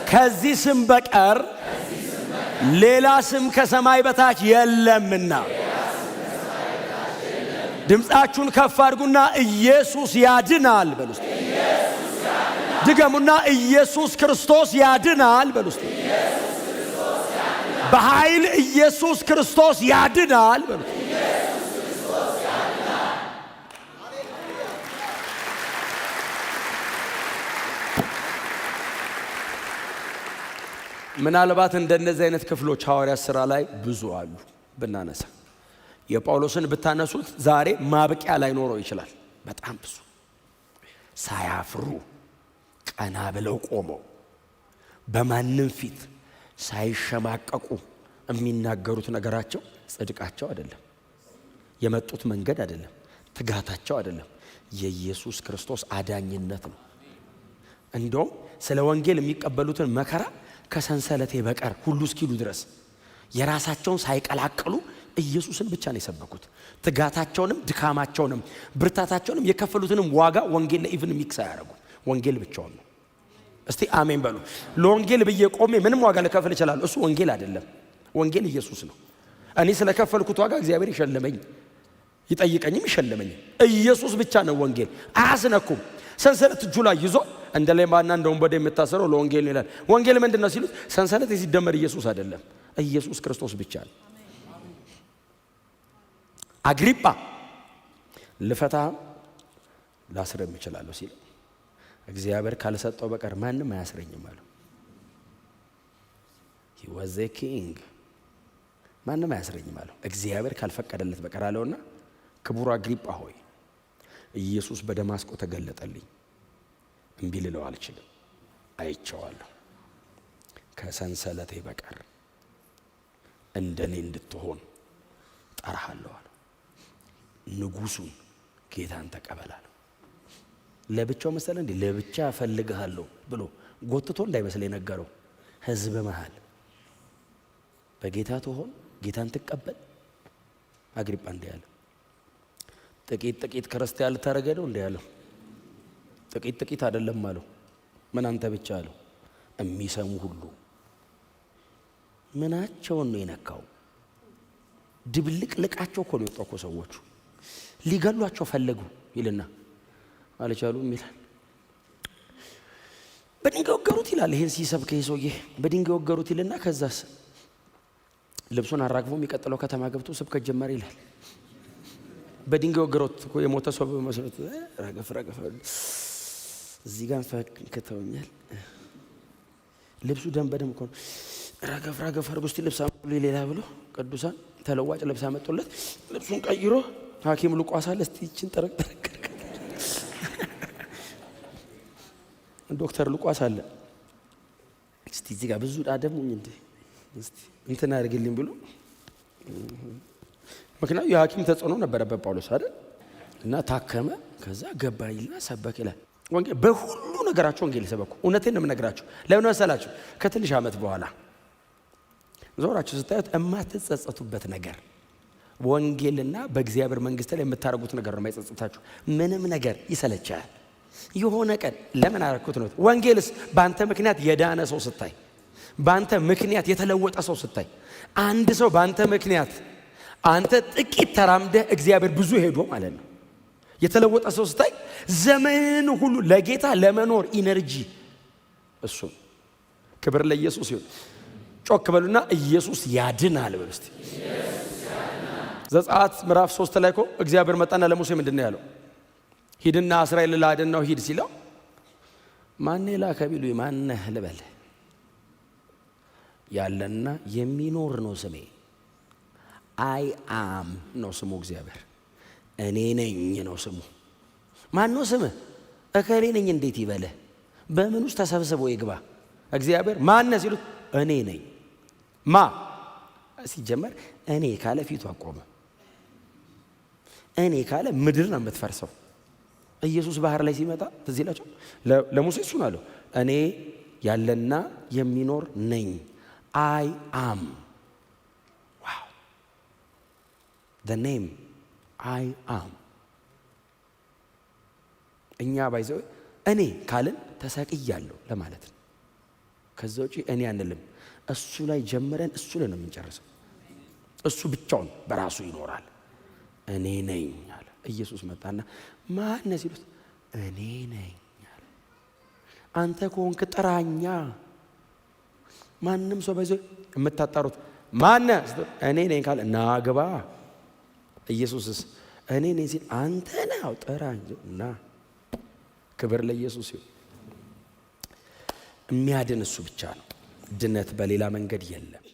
ከዚህ ስም በቀር ሌላ ስም ከሰማይ በታች የለምና። ድምፃችሁን ከፍ አድርጉና ኢየሱስ ያድናል በሉ እስቲ። ድገሙና ኢየሱስ ክርስቶስ ያድናል በሉ እስቲ። በኃይል ኢየሱስ ክርስቶስ ያድናል በሉ። ምናልባት እንደነዚህ አይነት ክፍሎች ሐዋርያት ሥራ ላይ ብዙ አሉ ብናነሳ፣ የጳውሎስን ብታነሱት ዛሬ ማብቂያ ላይኖረው ይችላል። በጣም ብዙ ሳያፍሩ ቀና ብለው ቆመው በማንም ፊት ሳይሸማቀቁ የሚናገሩት ነገራቸው ጽድቃቸው አይደለም፣ የመጡት መንገድ አይደለም፣ ትጋታቸው አይደለም፣ የኢየሱስ ክርስቶስ አዳኝነት ነው። እንደውም ስለ ወንጌል የሚቀበሉትን መከራ ከሰንሰለቴ በቀር ሁሉ እስኪሉ ድረስ የራሳቸውን ሳይቀላቅሉ ኢየሱስን ብቻ ነው የሰበኩት። ትጋታቸውንም ድካማቸውንም ብርታታቸውንም የከፈሉትንም ዋጋ ወንጌል ላይ even mix አያደርጉም። ወንጌል ብቻውን ነው። እስቲ አሜን በሉ። ለወንጌል ብዬ ቆሜ ምንም ዋጋ ልከፍል እችላለሁ። እሱ ወንጌል አይደለም። ወንጌል ኢየሱስ ነው። እኔ ስለከፈልኩት ዋጋ እግዚአብሔር ይሸልመኝ፣ ይጠይቀኝም ይሸልመኝ። ኢየሱስ ብቻ ነው ወንጌል። አያስነኩም። ሰንሰለት እጁ ላይ ይዞ እንደ ሌባና እንደ ወንበዴ የምታሰረው ለወንጌል ነው ይላል። ወንጌል ምንድን ነው ሲሉት ሰንሰለት ሲደመር ኢየሱስ አይደለም፣ ኢየሱስ ክርስቶስ ብቻ ነው። አግሪጳ ልፈታህም ላስርም እችላለሁ ሲል እግዚአብሔር ካልሰጠው በቀር ማንም አያስረኝም አለው። He was a king። ማንም አያስረኝም አለው እግዚአብሔር ካልፈቀደለት በቀር አለውና፣ ክቡር አግሪጳ ሆይ ኢየሱስ በደማስቆ ተገለጠልኝ፣ እምቢ ልለው አልችልም፣ አይቼዋለሁ። ከሰንሰለቴ በቀር እንደኔ እንድትሆን ጠራሃለሁ አለው። ንጉሱን ጌታን ተቀበላለሁ። ለብቻው መሰለ እንዴ? ለብቻ እፈልግሃለሁ ብሎ ጎትቶ እንዳይመስል የነገረው ህዝብ መሃል በጌታ ትሆን ጌታን ትቀበል። አግሪጳ እንዲህ አለ፣ ጥቂት ጥቂት ክርስቲያን ልታደርገ ነው እንዲህ አለው። ጥቂት ጥቂት አይደለም አለው። ምን አንተ ብቻ አለው፣ የሚሰሙ ሁሉ። ምናቸውን ነው የነካው? ድብልቅልቃቸው እኮ ነው የወጣው እኮ ሰዎቹ። ሊገሏቸው ፈለጉ ይልና አልቻሉም ይላል። በድንጋይ ወገሩት ይላል። ይሄን ሲሰብክ ይሄ ሰውዬ በድንጋይ ወገሩት ይልና ከዛስ ልብሱን አራግፎ የሚቀጥለው ከተማ ገብቶ ስብከት ጀመረ ይላል። በድንጋይ ወገሩት እኮ የሞተ ሰው በመስሎት ረገፍ ረገፍ እዚህ ጋር ፈክተውኛል። ልብሱ ደም በደም እኮ ነው። ረገፍ ረገፍ አድርጎ እስቲ ልብስ አመጡልኝ ሌላ ብሎ ቅዱሳን ተለዋጭ ልብስ አመጡለት። ልብሱን ቀይሮ ሐኪም ሉቃስ አለ እስቲ ይችን ጠረቅ ጠረቅ ዶክተር ሉቃስ አለ እስቲ እዚህ ጋር ብዙ ዳደሙኝ እንዴ እስቲ እንትን አድርግልኝ ብሎ፣ ምክንያቱም የሐኪም ተጽዕኖ ነበረበት ጳውሎስ አይደል? እና ታከመ። ከዛ ገባ ይልና ሰበክ ይላል። ወንጌል በሁሉ ነገራቸው ወንጌል ሰበኩ። እውነቴን ነው የምነግራችሁ። ለምን መሰላችሁ? ከትንሽ ዓመት በኋላ ዞራችሁ ስታዩት የማትጸጸቱበት ነገር ወንጌልና በእግዚአብሔር መንግስት ላይ የምታደርጉት ነገር ነው የማይጸጽታችሁ። ምንም ነገር ይሰለቻል። የሆነ ቀን ለምን አደረኩት ነው። ወንጌልስ በአንተ ምክንያት የዳነ ሰው ስታይ፣ በአንተ ምክንያት የተለወጠ ሰው ስታይ፣ አንድ ሰው በአንተ ምክንያት አንተ ጥቂት ተራምደህ እግዚአብሔር ብዙ ሄዶ ማለት ነው። የተለወጠ ሰው ስታይ ዘመን ሁሉ ለጌታ ለመኖር energy እሱ። ክብር ለኢየሱስ ይሁን። ጮክ በሉና ኢየሱስ ያድናል በሉ እስቲ። ዘጸአት ምዕራፍ 3 ላይ እኮ እግዚአብሔር መጣና ለሙሴ ምንድን ነው ያለው? ሂድና እስራኤል ላድን ነው ሂድ ሲለው፣ ማን ላከ ቢሉኝ ማነህ ልበል? ያለና የሚኖር ነው ስሜ። I am ነው ስሙ። እግዚአብሔር እኔ ነኝ ነው ስሙ። ማን ነው ስምህ? እከሌ ነኝ እንዴት ይበልህ? በምን ውስጥ ተሰብስቦ ይግባ? እግዚአብሔር ማነህ ሲሉት እኔ ነኝ። ማ ሲጀመር እኔ ካለ ፊቱ አቆመ። እኔ ካለ ምድር ነው የምትፈርሰው። ኢየሱስ ባህር ላይ ሲመጣ ትዝ ይላቸው ለሙሴ እሱን አለው፣ እኔ ያለና የሚኖር ነኝ። I am። Wow, the name I am። እኛ ባይዘው እኔ ካልን ተሰቅያለሁ ለማለት ነው። ከዛ ውጪ እኔ አንልም። እሱ ላይ ጀምረን እሱ ላይ ነው የምንጨርሰው። እሱ ብቻውን በራሱ ይኖራል። እኔ ነኝ አለ። ኢየሱስ መጣና ማነህ ሲሉት እኔ ነኝ አለ። አንተ ከሆንክ ጥራኛ። ማንም ሰው በዚህ የምታጣሩት ማነ እኔ ነኝ ካለ ና ግባ። ኢየሱስስ እኔ ነኝ ሲል አንተ ነህ ጥራኝ ና። ክብር ለኢየሱስ ይሁን። የሚያድን እሱ ብቻ ነው። ድነት በሌላ መንገድ የለም።